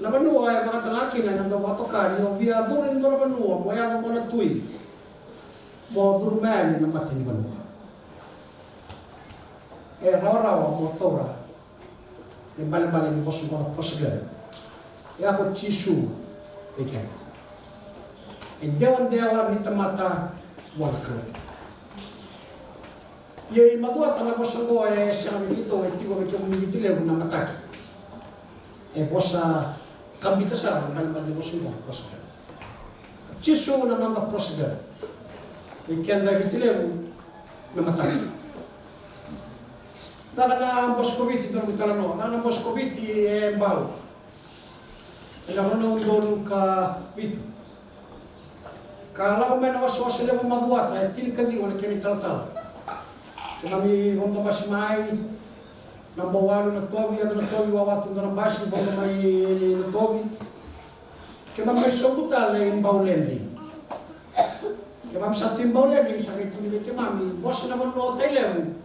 na vanua e vakatalega kina ena dau vakatoka ni o via curu ena dua na vanua mo yaco vua na tui, mo curuma yani na mata ni vanua. E rawarawa mo taura na ibalebale ni vosa oqo na prosodon. E a ko Jisu vei keda. E dewadewa ni tamata vua na Kalou. Ia i Macuata na vosa oqo e sega vei keitou, e tiko vei kemuni Viti Levu na mataki. E vosa kabita sara na ibalebale ni vosa oqo na prosodon. Jisu na noda prosodon. Vei keda e Viti Levu na mataki. Caka na Bose ko Viti, dua noqu italanoa. Caka na Bose ko Viti e Bau ena rua na udolu ka vitu. Ka lako mai na wasewase levu o Macuata, e tinikaciwa na kena italatala. Keimami vodo basi mai, na Bau Walu, Natovi, yaco Natovi, wawa tu dua na basi, vodo mai Natovi. Keimami mai sobu tale i Bau Landing. Keimami sa tu i Bau Landing, sa qai tukuni vei keimami, bose na vanua o Tailevu.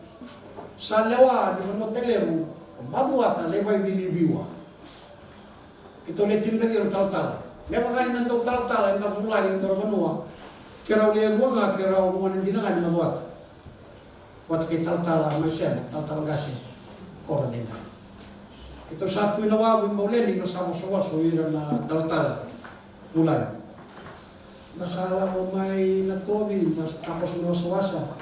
Sa lewa ni vanua o Tailevu o Macuata Laivai Cili Viua. Keitou le tinikaciwa na talatala. Me vaka ni da dau talatala eda vulagi ena dua na vanua, Keirau lewe rua ga, keirau gone dina ga ni Macuata. Vata kei talatala mai Sema, talatala qase, Koro Deda. Keitou sa tu i Nawavu i Bauleqi, na sa vosovoso ira na talatala vulagi. Na sa lako mai Natovi, na sa takoso na wasawasa.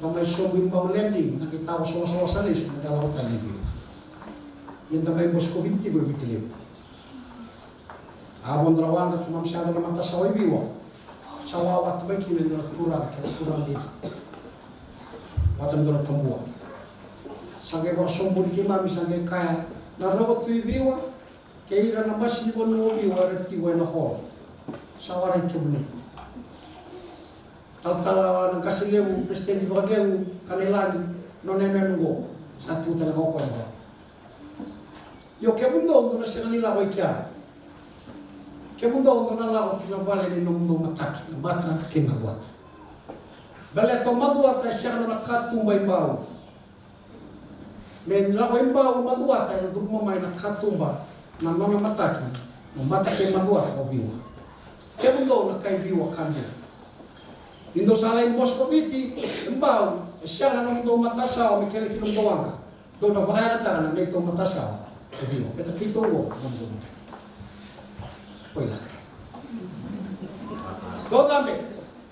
Na mai sobu i Bauleqi, na keitou takoso wasawasa lesu, na da lako tale i Viwa. Ia da mai Boscovite tiko i Viti Levu. A vodo na waqa, keimami sa yaco na matasawa i Viwa. Sa wawa tu mai kina e dua na turaga, kei na turaga dina. Vata na dua na tabua. Sa qai vakasoqoni keimami, sa qai kaya, na rogo tu i Viwa, kei ira na masi ni vanua o Viwa era tiko ena hall. Sa warai kemuni. Talatala na qase levu, peresitedi vakacegu, Kanailagi, nona yanuyanu qo. Sa tu tale ga o koya qo. Io, kemudou dou na sega ni lako i kea. Kemudou dou na lako ki na vale ni nomudou mataki, na mata kei Macuata. Baleta o Macuata e sega nona katuba i Bau. Me lako i Bau o Macuata, ena curuma mai na katuba, na nona mataki, na mata kei Macuata o Viwa. Kemudou na kai Viwa ka dina. Ni dou sa lai Boscovite, e Bau, e sega na nomudou matasawa me kele ki nomudou waqa. Dou na vakayagataka na neitou matasawa e Viwa. Baleta keitou qo na nomudou mataki. Oi laka. Dou cabe.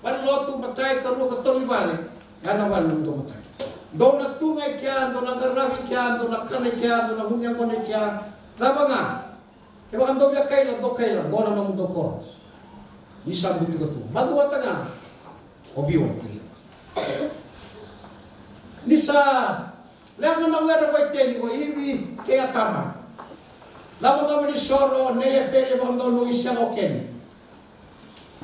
Valelotu, matai, karua, katolu ni vale. Ya na vale na nomudou mataki. Dou na tu ga i kea, dou na qaravi i kea, dou na kana i kea, dou na gunu yaqona i kea. Cava ga. Kevaka dou via kaila, dou kaila, qo na nomudou koro. Ni sa butuka tu. Macuata ga. O Viwa tale. Ni sa leqa na were ko Eteni, ko Ivi kei Atama. Cavacava ni soro nei Epeli e vakadonui, sega o Keni.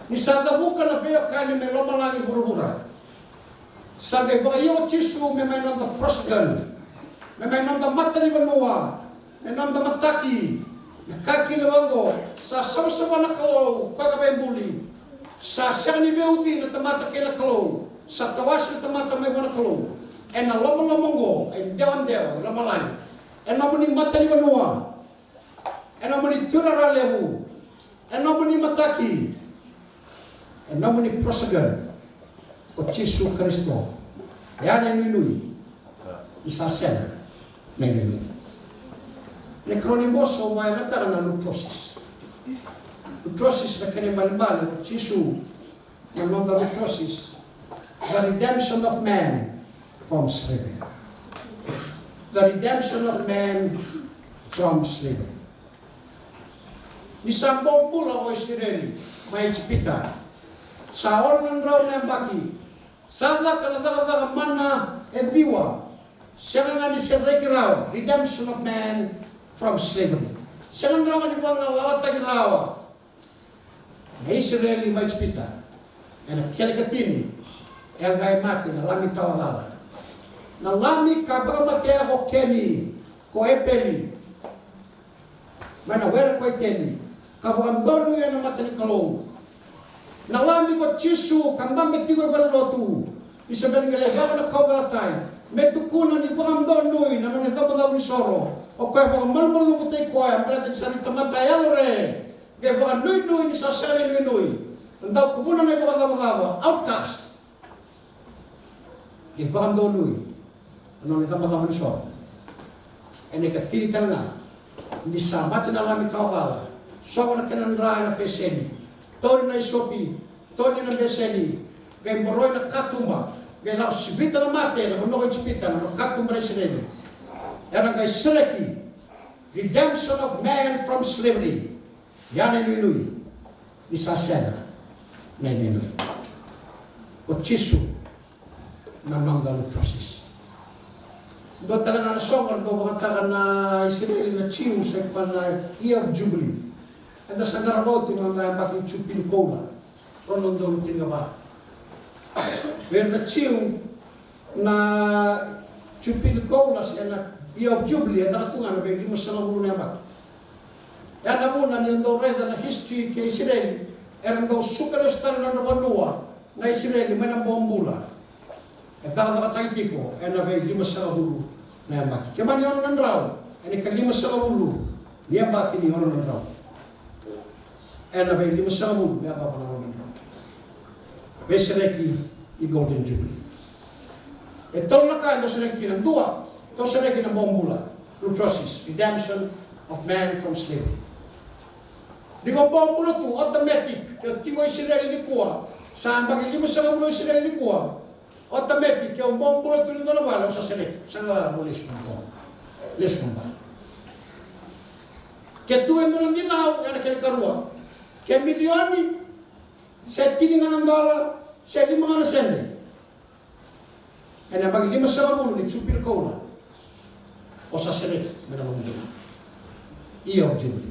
Ni sa cavuka na veiwekani mai lomalagi, vuravura. Sa qai vakaio o Jisu me mai noda prosecute, me mai noda matanivanua, me noda mataki, me ka kina vaqo, sa savasava na Kalou, koya ka veibuli. Sa sega ni veiuci na tamata kei na Kalou, sa tawase na tamata mai vua na Kalou. Ena lomaloma oqo, e dewadewa, e lomalagi. E nomuni matanivanua. E nomuni tuirara levu. E nomuni mataki. E nomuni prosecute. Ko Jisu Karisito. E a na inuinui. Ni sa sega na inuinui. Na ikarua ni vosa au vakayagataka na lutrosis. Lutrosis na kena ibalebale ko Jisu. Na noda lutrosis, the redemption of man from slavery. The redemption of man from slavery. Ni sa bobula o Isireli mai Ijipita, sa ono na drau na yabaki, sa caka na cakacaka mana e ciwa, sega ga ni sereki rawa, redemption of man from slavery. Sega ni rawa ni vagalalataki rawa na Isireli mai Ijipita. Ena kena ikatini, e a qai mate na lami tawa cala. Na lami ka vakamatea ko Keni, ko Epeli, mai na were ko Eteni, ka vakadonui ena mata ni Kalou. Na lami ko Jisu ka dabe tiko e valelotu. Ni sa bera ni qai levaka na kauveilatai me tukuna ni vakadonui na nona icabocabo ni soro. O koya vakamalumalumutaki koya baleta ni sa rui tamata yalore. Qai vakanuinui ni sa sega na inuinui. Na dau kuvuna na ivakacavacava, outcast. Qai vakadonui na nona icabocabo ni soro. Ena ikatini tale ga, ni sa mate na lami tawa cala, sova na kena dra ena peseni, tauri na isopi, tauri na beseni, qai boroi na katuba, qai lako sivita na mate ena vanua ko Ijipita, na katuba na Isireli. Era qai sereki, redemption of man from slavery. Ia na inuinui ni sa sega na inuinui. Ko Jisu na noda lutrosis. Dua tale ga na soqo dau vakataka na Isireli na Jiu, sa i koya na Year of Jubilee. Eda sa qarava oti na noda yabaki ni Jupili koula, rua na udolu tinikava. Vei ira na Jiu, na Jupili koula se na Year of Jubilee e caka tu ga na veilimasagavulu na yabaki. Ya na vuna ni o dau raica na history kei Isireli, era dau suka lesu tale na nodra vanua na Isireli mai na bobula. E cakacakataki tiko ena veilimasagavulu na yabaki. Kemuni ono na drau ena ikalimasagavulu ni yabaki ni ono na drau. Ena veilimasagavulu me yacova na ono na drau. Veisereki ni Golden Jubilee. E tolu na ka e dau sereki kina. Dua, dau sereki na bobula, retrosis, redemption of man from slavery. Ni ko bobula tu, automatic, ke o tiko Isireli nikua, sa yabaki limasagavulu o Isireli nikua, automatic, ke o bobula tu ni dua na vale, o sa sereki, sa na mo lesu na bobula. Lesu na bobula. Ke tu e dua na dinau, ena kena ikarua. Ke milioni, se tini ga na dola, se lima ga na sede. Ena yabaki limasagavulu ni Jupili koula, o sa sereki mai na nomu dinau. Ia o Jubili.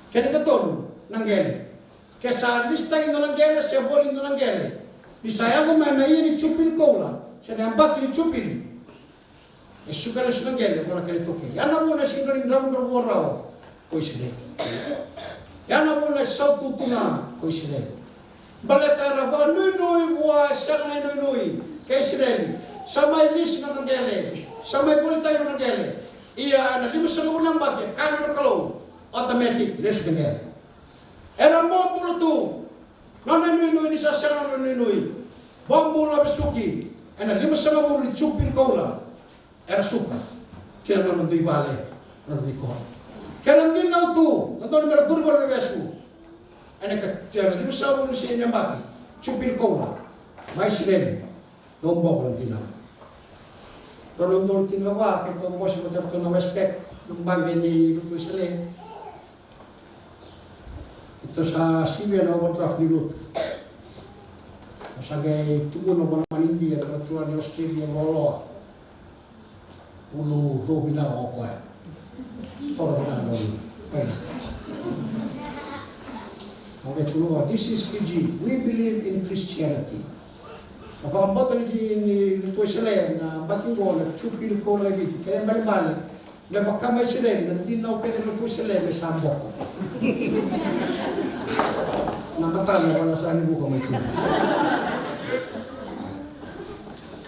Kena ikatolu, na qele. Ke sa lisitaki dua na qele, se voli dua na qele, ni sa yaco mai na ia ni Jupili koula, se na yabaki ni Jupili, e suka lesu na qele vua na kena itaukei. Ya na vuna e sega ni dravudravua rawa ko Isireli. Ya na vuna e sautu tu ga ko Isireli. Baleta era vakanuinui vua e sega na inuinui kei Isireli. Sa mai lisi na nodra qele, sa mai volitaki na nodra qele. Ia ena limasagavulu na yabaki e kaya na Kalou, automatic, lesu na qele. Era bobula tu. Nona inuinui ni sa sega na nona inuinui. Bobula vesuki. Ena limasagavulu ni Jupili koula, era suka ki na nona dui vale, nona dui koro. Kena dinau tu, na dodonu mera curu valevesu. Ena ka, ena limasagavulu ni siga ni yabaki Jupili koula, mai Isireli. Dou boko na dinau. Rua na udolu tinikava, keitou vosa vata kei na Westpac, na baqe ni Lotu Wesele. Keitou sa sivia na overdraft ni lotu. Au sa qai tukuna vua na Idia, na turaga ni Australia loloa. Ulu dou vinaka o koya. Toro vinaka na ulu. Koya na. Au qai tukuna vua, this is Fiji. We believe in Christianity. Na vakabauta ni, ni Lotu Wesele na yabaki oqo na Jupili koula e Viti. Kena ibalebale, me vaka mai Isireli, na dinau kece ni Lotu Wesele me sa boko. Na matana wala sa ni vuka mai tu.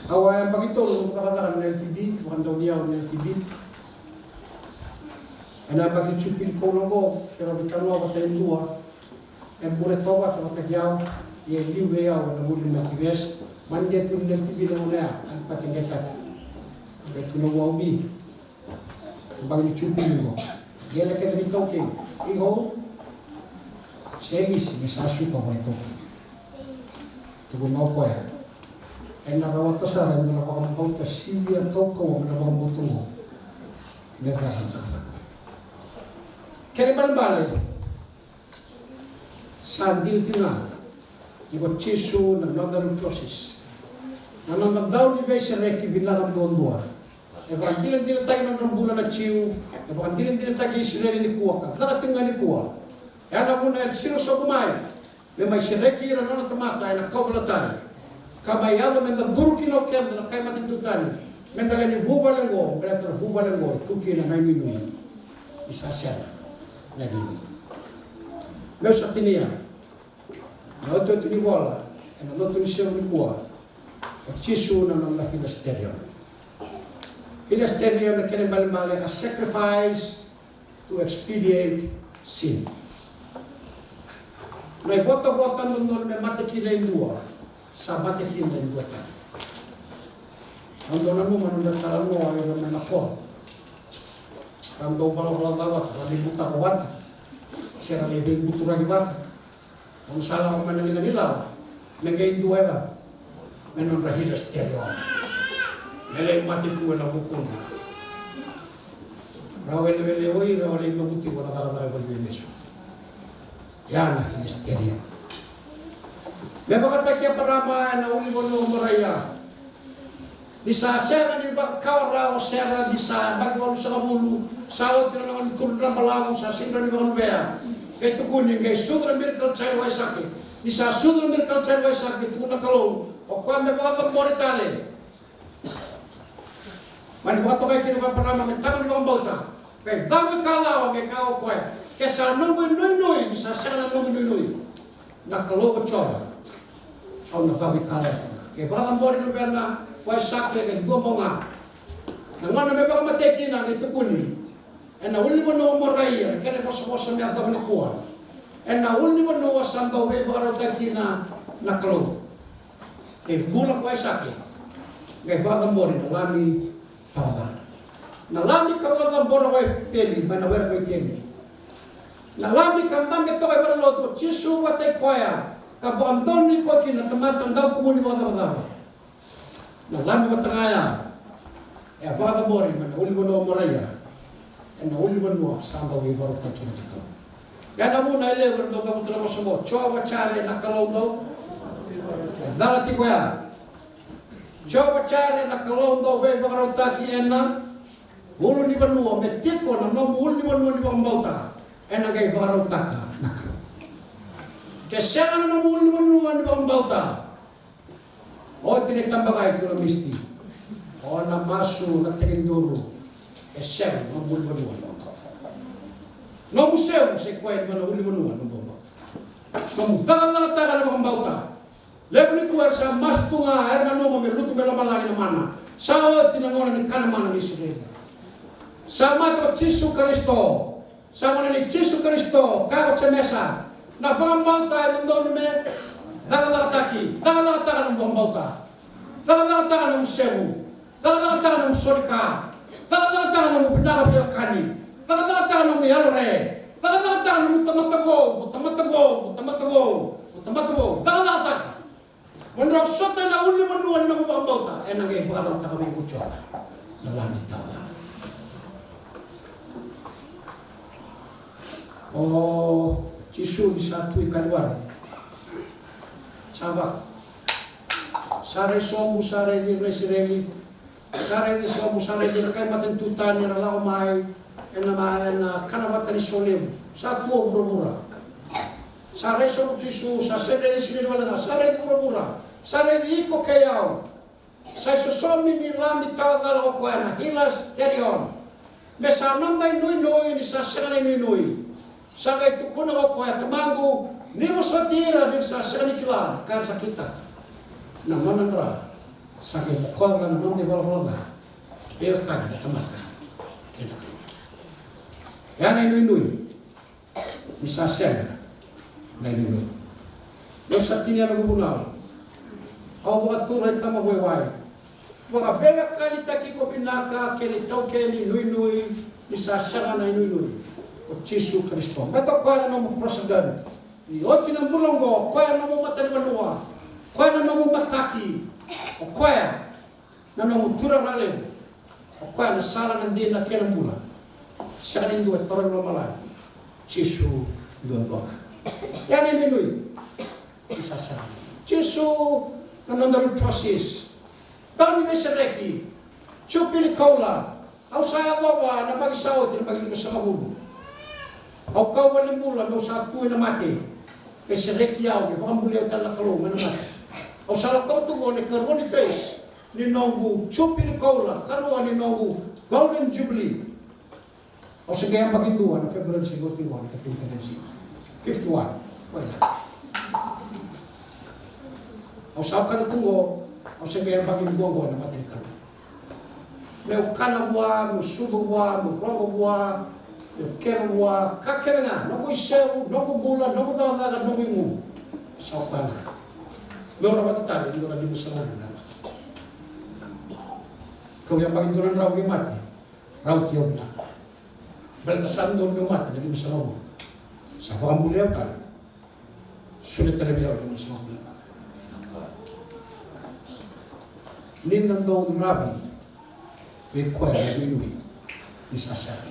Au a yabaki tolu cakacaka na L T B, vakadauniyau na L T B. Ena yabaki Jupili koula oqo, keirau veitalanoa vata e dua. E bure toka vata kei au, ia e liu vei au ena vuli mai Tivesi. Mani qai tukuni na L T B na gauna ya, a ni vata qai taki. Qai tukuna vua, Umi, yabaki ni Jupili oqo, qele kece ni taukei, iko se lisi me sa suka vua na iTaukei. Tukuna o koya, ena rawata sara e dua na vakabauta sivia kaukauwa mai na vakabauta oqo. Me caka na cakacaka. Kena ibalebale, sa dina tiko ga ni ko Jisu na noda retrosis, na noda dau ni veisereki vinaka duadua. E vakadinadinataki na nodra bula na Jiu, e vakadinadinataki Isireli nikua, ka caka tiko ga nikua. E a na vuna e siro sobu mai me mai sereki ira na nona tamata ena kauveilatai, ka mai yaco me da curu kina o keda na kai matanitu tani, me da lewe ni vuvale oqo, baleta na vuvale oqo e tu kina na inuinui. Ni sa sega na inuinui. Meu sa tinia na iotioti ni vola ena lotu ni siga nikua, o Jisu na nona hilasterion. Hilasterion na kena ibalebale a sacrifice to expiate sin. Na ivotavota dodonu me mate kina e dua, sa mate kina e dua tale. Au dau nanuma na nodra talanoa o ira mai na koro. Ra dau valavala ca vata, ra lai butako vata, se ra lai veibuturaki vata. Au sa lako mai na liga ni lawa me qai dua e cava? Me nodra hilasterion. Me lai mate tu ena vukudra. Ra welewele o ira, ra lai noqu tiko na cakacaka e vale ni veimesu. Ya na hilasterion. Me vakataki Eparama ena ulunivanua o Moraia. Ni sa sega ni vakakawa rawa o Sera, ni sa yabaki walusagavulu, sa oti na nona turu drabalavu, sa sega ni rawa ni vakaluvea. Qai tukuni, qai sucu na miracle child o Aisake. Ni sa sucu na miracle child o Aisake, qai tukuna na Kalou, o koya me vakacabori tale. Mani vakatokai kina ko Eparama me tama ni vakabauta. Qai cavu ikalawa, qai kaya o koya, ke sa noqu inuinui, ni sa sega na noqu inuinui, na Kalou ko Jiova, au na cavu ikalawa. Ke vakacabori luvena ko Aisake, ke dua bau ga. Na gauna me vakamatei kina, qai tukuni, ena ulunivanua o Moraia, na kena ivosavosa me yacova nikua. Ena ulunivanua sa dau veivakarautaki kina na Kalou. E bula ko Aisake, qai vakacabori na lami tawaca. Na lami ka vakacabora ko Epeli mai na were ko Iteni. Na lami ka dabe toka e valenilotu, o Jisu vata kei koya, ka vakadonui koya kina na tamata dau kumuni vakacavacava. Na lami vata ga ya e a vakacabori mai na ulunivanua o Moraia, ena ulunivanua sa dau veivakarautaki kina na Kalou. Ya na vuna e levu era dau cavuta na vosa oqo, Jiova Jaire na Kaloudou. E cala tiko ya. Jiova Jaire na Kaloudou veivakarautaki ena ulunivanua, me tiko na nomu ulunivanua ni vakabauta, ena qai vakarautaka na Kalou. Ke sega na nomu ulunivanua ni vakabauta, oti na itabaga e tu na misti. O na masu na tekiduru. E sega na nomu ulunivanua. Nomu semu se koya e dua na ulunivanua na nomu vakabauta. Nomu cakacakataka na vakabauta. Levu ni kua era sa masu tu ga era nanuma me lutu mai lomalagi na mana. Sa oti na gauna ni kana mana ni Isireli. Sa mate ko Jisu Karisito. Sa gone ni Jisu Karisito, kaya ko Jemesa, na vakabauta e dodonu me cakacakataki, cakacakataka na vakabauta, cakacakataka na usevu, cakacakataka na usorika, cakacakataka na vinaka veiwekani, cakacakataka na yalo re, cakacakataka na tamata vou, tamata vou, tamata vou, tamata vou, cakacakataka. Mo drau sota ena ulunivanua ni nomu vakabauta, ena qai vakarautaka vei iko Jiova na lami tawaca. O Jisu ni sa tu i Kalivari. Sa vaka. Sa rai sobu, sa raici ira na Isireli. Sa raici sobu, sa raici ira na kai matanitu tani era lako mai ena, ena kana vata ni solevu. Sa tu o vuravura. Sa rai sobu Jisu, sa sega ni raici Isireli wale ga, sa raici vuravura. Sa raici iko kei au. Sa isosomi ni lami tawa cala ko koya na hilasterion. Me sa noda inuinui ni sa sega na inuinui. Sa qai tukuna ko koya, Tamaqu, ni vosoti ira ni sa sega ni kila na ka era sa kitaka. Na nona dra sa qai bokoca na noda ivalavala ca. Veiwekani na tamata kei na Kalou. Ya na inuinui ni sa sega na inuinui. Meu sa tinia noqu vunau. Au vakatura e tama waiwai. Vakaveiwekanitaki iko vinaka kei na itaukei ni inuinui ni sa sega na inuinui. Ko Jisu Karisito. Baleta o koya na nomu prosagani. Ni oti na bula oqo, o koya na nomu matanivanua. O koya na nomu mataki. O koya na nomu tuirara levu. O koya na sala, na dina kei na bula. Sega ni dua e toro i lomalagi. Jisu duadua ga. Ya na inuinui ni sa sega. Jisu na noda lutrosis. Dau ni veisereki. Jupili koula. Au sa yacova na yabaki sa oti, na yabaki limasagavulu. Au kau valenibula meu sa tu ena mate. Me sereki au, me vakabulai au tale na Kalou mai na mate. Au sa lako tu qo na ikarua ni phase ni noqu jupili koula, karua ni noqu golden jubilee. Au se qai yabaki dua na February se oti qo na thirty-one. Fifty-one. Koya. Au sa kana tu qo, au se qai yabaki dua qo na mate ni Kalou. Meu kana vua, meu sucu vua, meu rogo vua, meu keva vua, ka kece ga, noqu iseu, noqu bula, noqu cakacaka, noqu igu. Sa kana. Meu rawata tale, dua na limasagavulu na. Kau yabaki dua na drau qai mate, rauti au vinaka. Baleta sa donu meu mate na limasagavulu. Sa vakabulai au tale. Solia tale vei au na nomu savula. Ni da dau ravi vei koya na inuinui ni sa sega.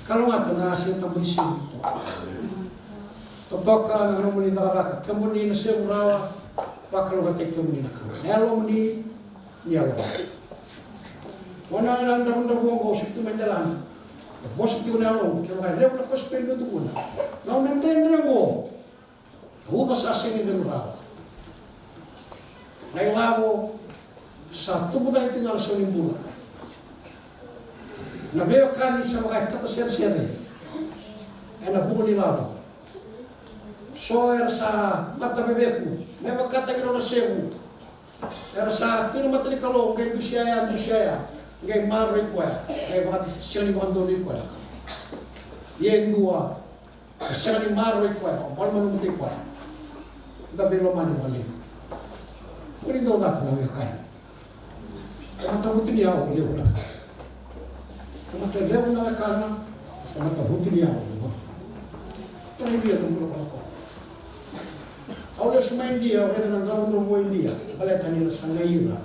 Kalougata na Siga Tabu ni siga. Totoka na nomuni cakacaka, kemuni na sega rawa, vakalougatataki kemuni na Kalou. Na yalomuni, ni yalo. Ona na dravudravua oqo au sega tu mai delana. E vosa tiko na yaloqu, kevaka e levu na kosipeli meu tukuna. Na nona dredre oqo. Na uca sa sega ni cegu rawa. Na ilavo sa tubu cake tiko ga na sau ni bula. Na veiwekani sa vaka e tataseresere ena vuku ni lavo. So era sa mataveveku me vakataki rau na segu. Era sa tu na mata ni Kalou, qai dusia ya, dusia ya, qai maroroi koya, qai vaka, sega ni vakadonui koya na Kalou. Ia e dua, e sega ni maroroi koya, vakamalumalumutaki koya. Da veilomani vakalevu. Ko ni dau cata na wekana. Tamata vutuniyau levu na. Tamata levu na wekana. Tamata vutuniyau levu. Tani dia na mura vakako. Au lesu mai Idia, au raica na dravudravua Idia. Baleta ni ra sa qai ira.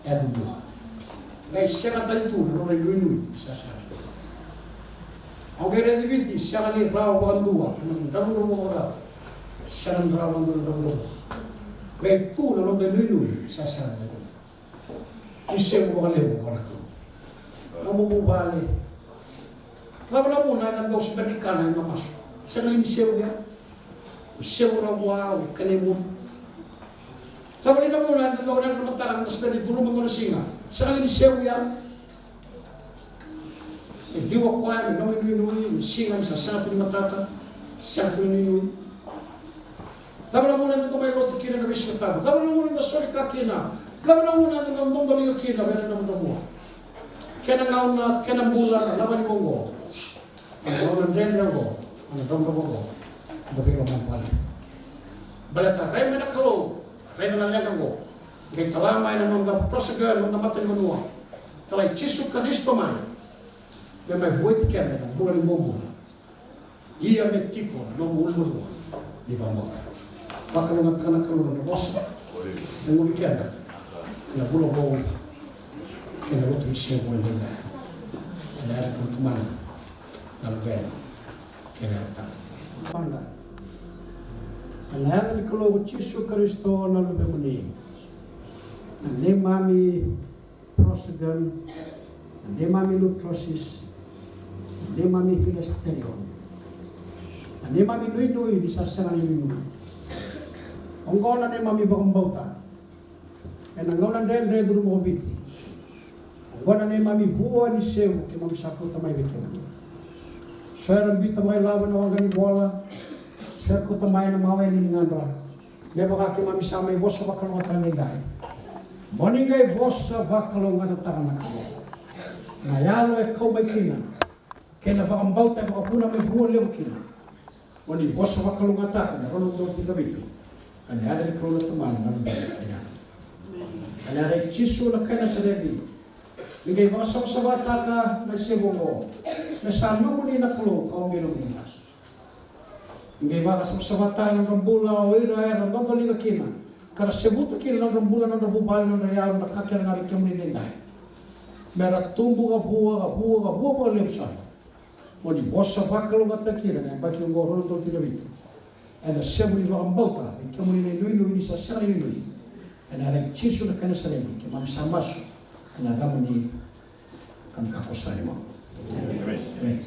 E dudua. Qai sega tale tu na nodra inuinui sasana. Au qai raici Viti, sega ni rawa vakadua na dravudravua vakadua. Sega ni rawa vakadua na dravudravua. Qai tu na noda inuinui sasana. Ni sevu vakalevu vua na Kalou. Nomu vuvale. Cava na vuna eda dau siperi kana eda masu? Sega ni sevu ya. Sevu na vua, o kena imudu. Cava na vuna eda dau raica na mataka eda siperi curuma dua na siga? Sega ni sevu ya. E liu o koya me nomu inuinui, me siga me sa sega tu ni matata, sega tu ni inuinui. Cava na vuna eda dau mai lotu kina ena veisiga tabu? Cava na vuna eda soli ka kina? Cava na vuna eda dau dodoliga kina vei ira na dravudravua? Kena gauna, kena bula na lava ni oqo. Na gauna dredre oqo, na dravudravua oqo. Da veilomani vale. Baleta rai mai na Kalou, raica na leqa oqo. Qai tala mai na noda prosecutor, noda matanivanua. Talai Jisu Karisito mai. Me mai vueti keda na bula ni bobula. Ia me tiko na nomu ulumatua ni vakabauta. Vakalougatataka na Kalou na vosa. Me guvi keda na vula vou kei na lotu ni siga vou edaidai. Ena yaca ni Tamana, na Luvena kei na Yalo Tabu. Mada. Ena yaca ni Kalou ko Jisu Karisito na Luvemuni. Na neimami Prosedon, na neimami Lutrosis, na neimami Hilasterion, na neimami nuinui ni sa sega ni nuinui. Oqo na neimami vakabauta ena gauna dredre e curuma ko Viti. Oqo na neimami vua ni sevu keimami sa kauta mai vei kemuni. So era biuta vakailavo ena waqa ni vola, so era kauta mai ena mawe ni ligadra. Me vaka keimami sa mai vosa vakalougatataka edaidai. Mo ni qai vosa vakalougatataka na Kalou. Na yalo e kau mai kina kei na vakabauta e vakavuna me vua levu kina. Mo ni vosa vakalougatataka na rua na udolu tinikavitu. Ena yaca ni Kalou na Tamana, na Luvena kei na Yalo. Ena yaca i Jisu na kai Nasareci. Ni qai vakasavasavataka na isevu oqo. Me sa nomuni na Kalou, ka oqo e nomuni ga. Ni qai vakasavasavataka na nodra bula o ira era dodoliga kina, ka ra sevuta kina na nodra bula, na nodra vuvale, na nodra yalo, na ka kece ga vei kemuni edaidai. Me ra tubu ka vua, ka vua, ka vua vakalevu sara. Mo ni vosa vakalougatataka kina na yabaki oqo rua na udolu tinikavitu. Ena sevu ni vakabauta vei kemuni na inuinui ni sa sega ni nuinui. Ena yaca i Jisu na kai Nasareci keimami sa masu. Ena yacamuni ka me kakua sara ni moce. Emeni.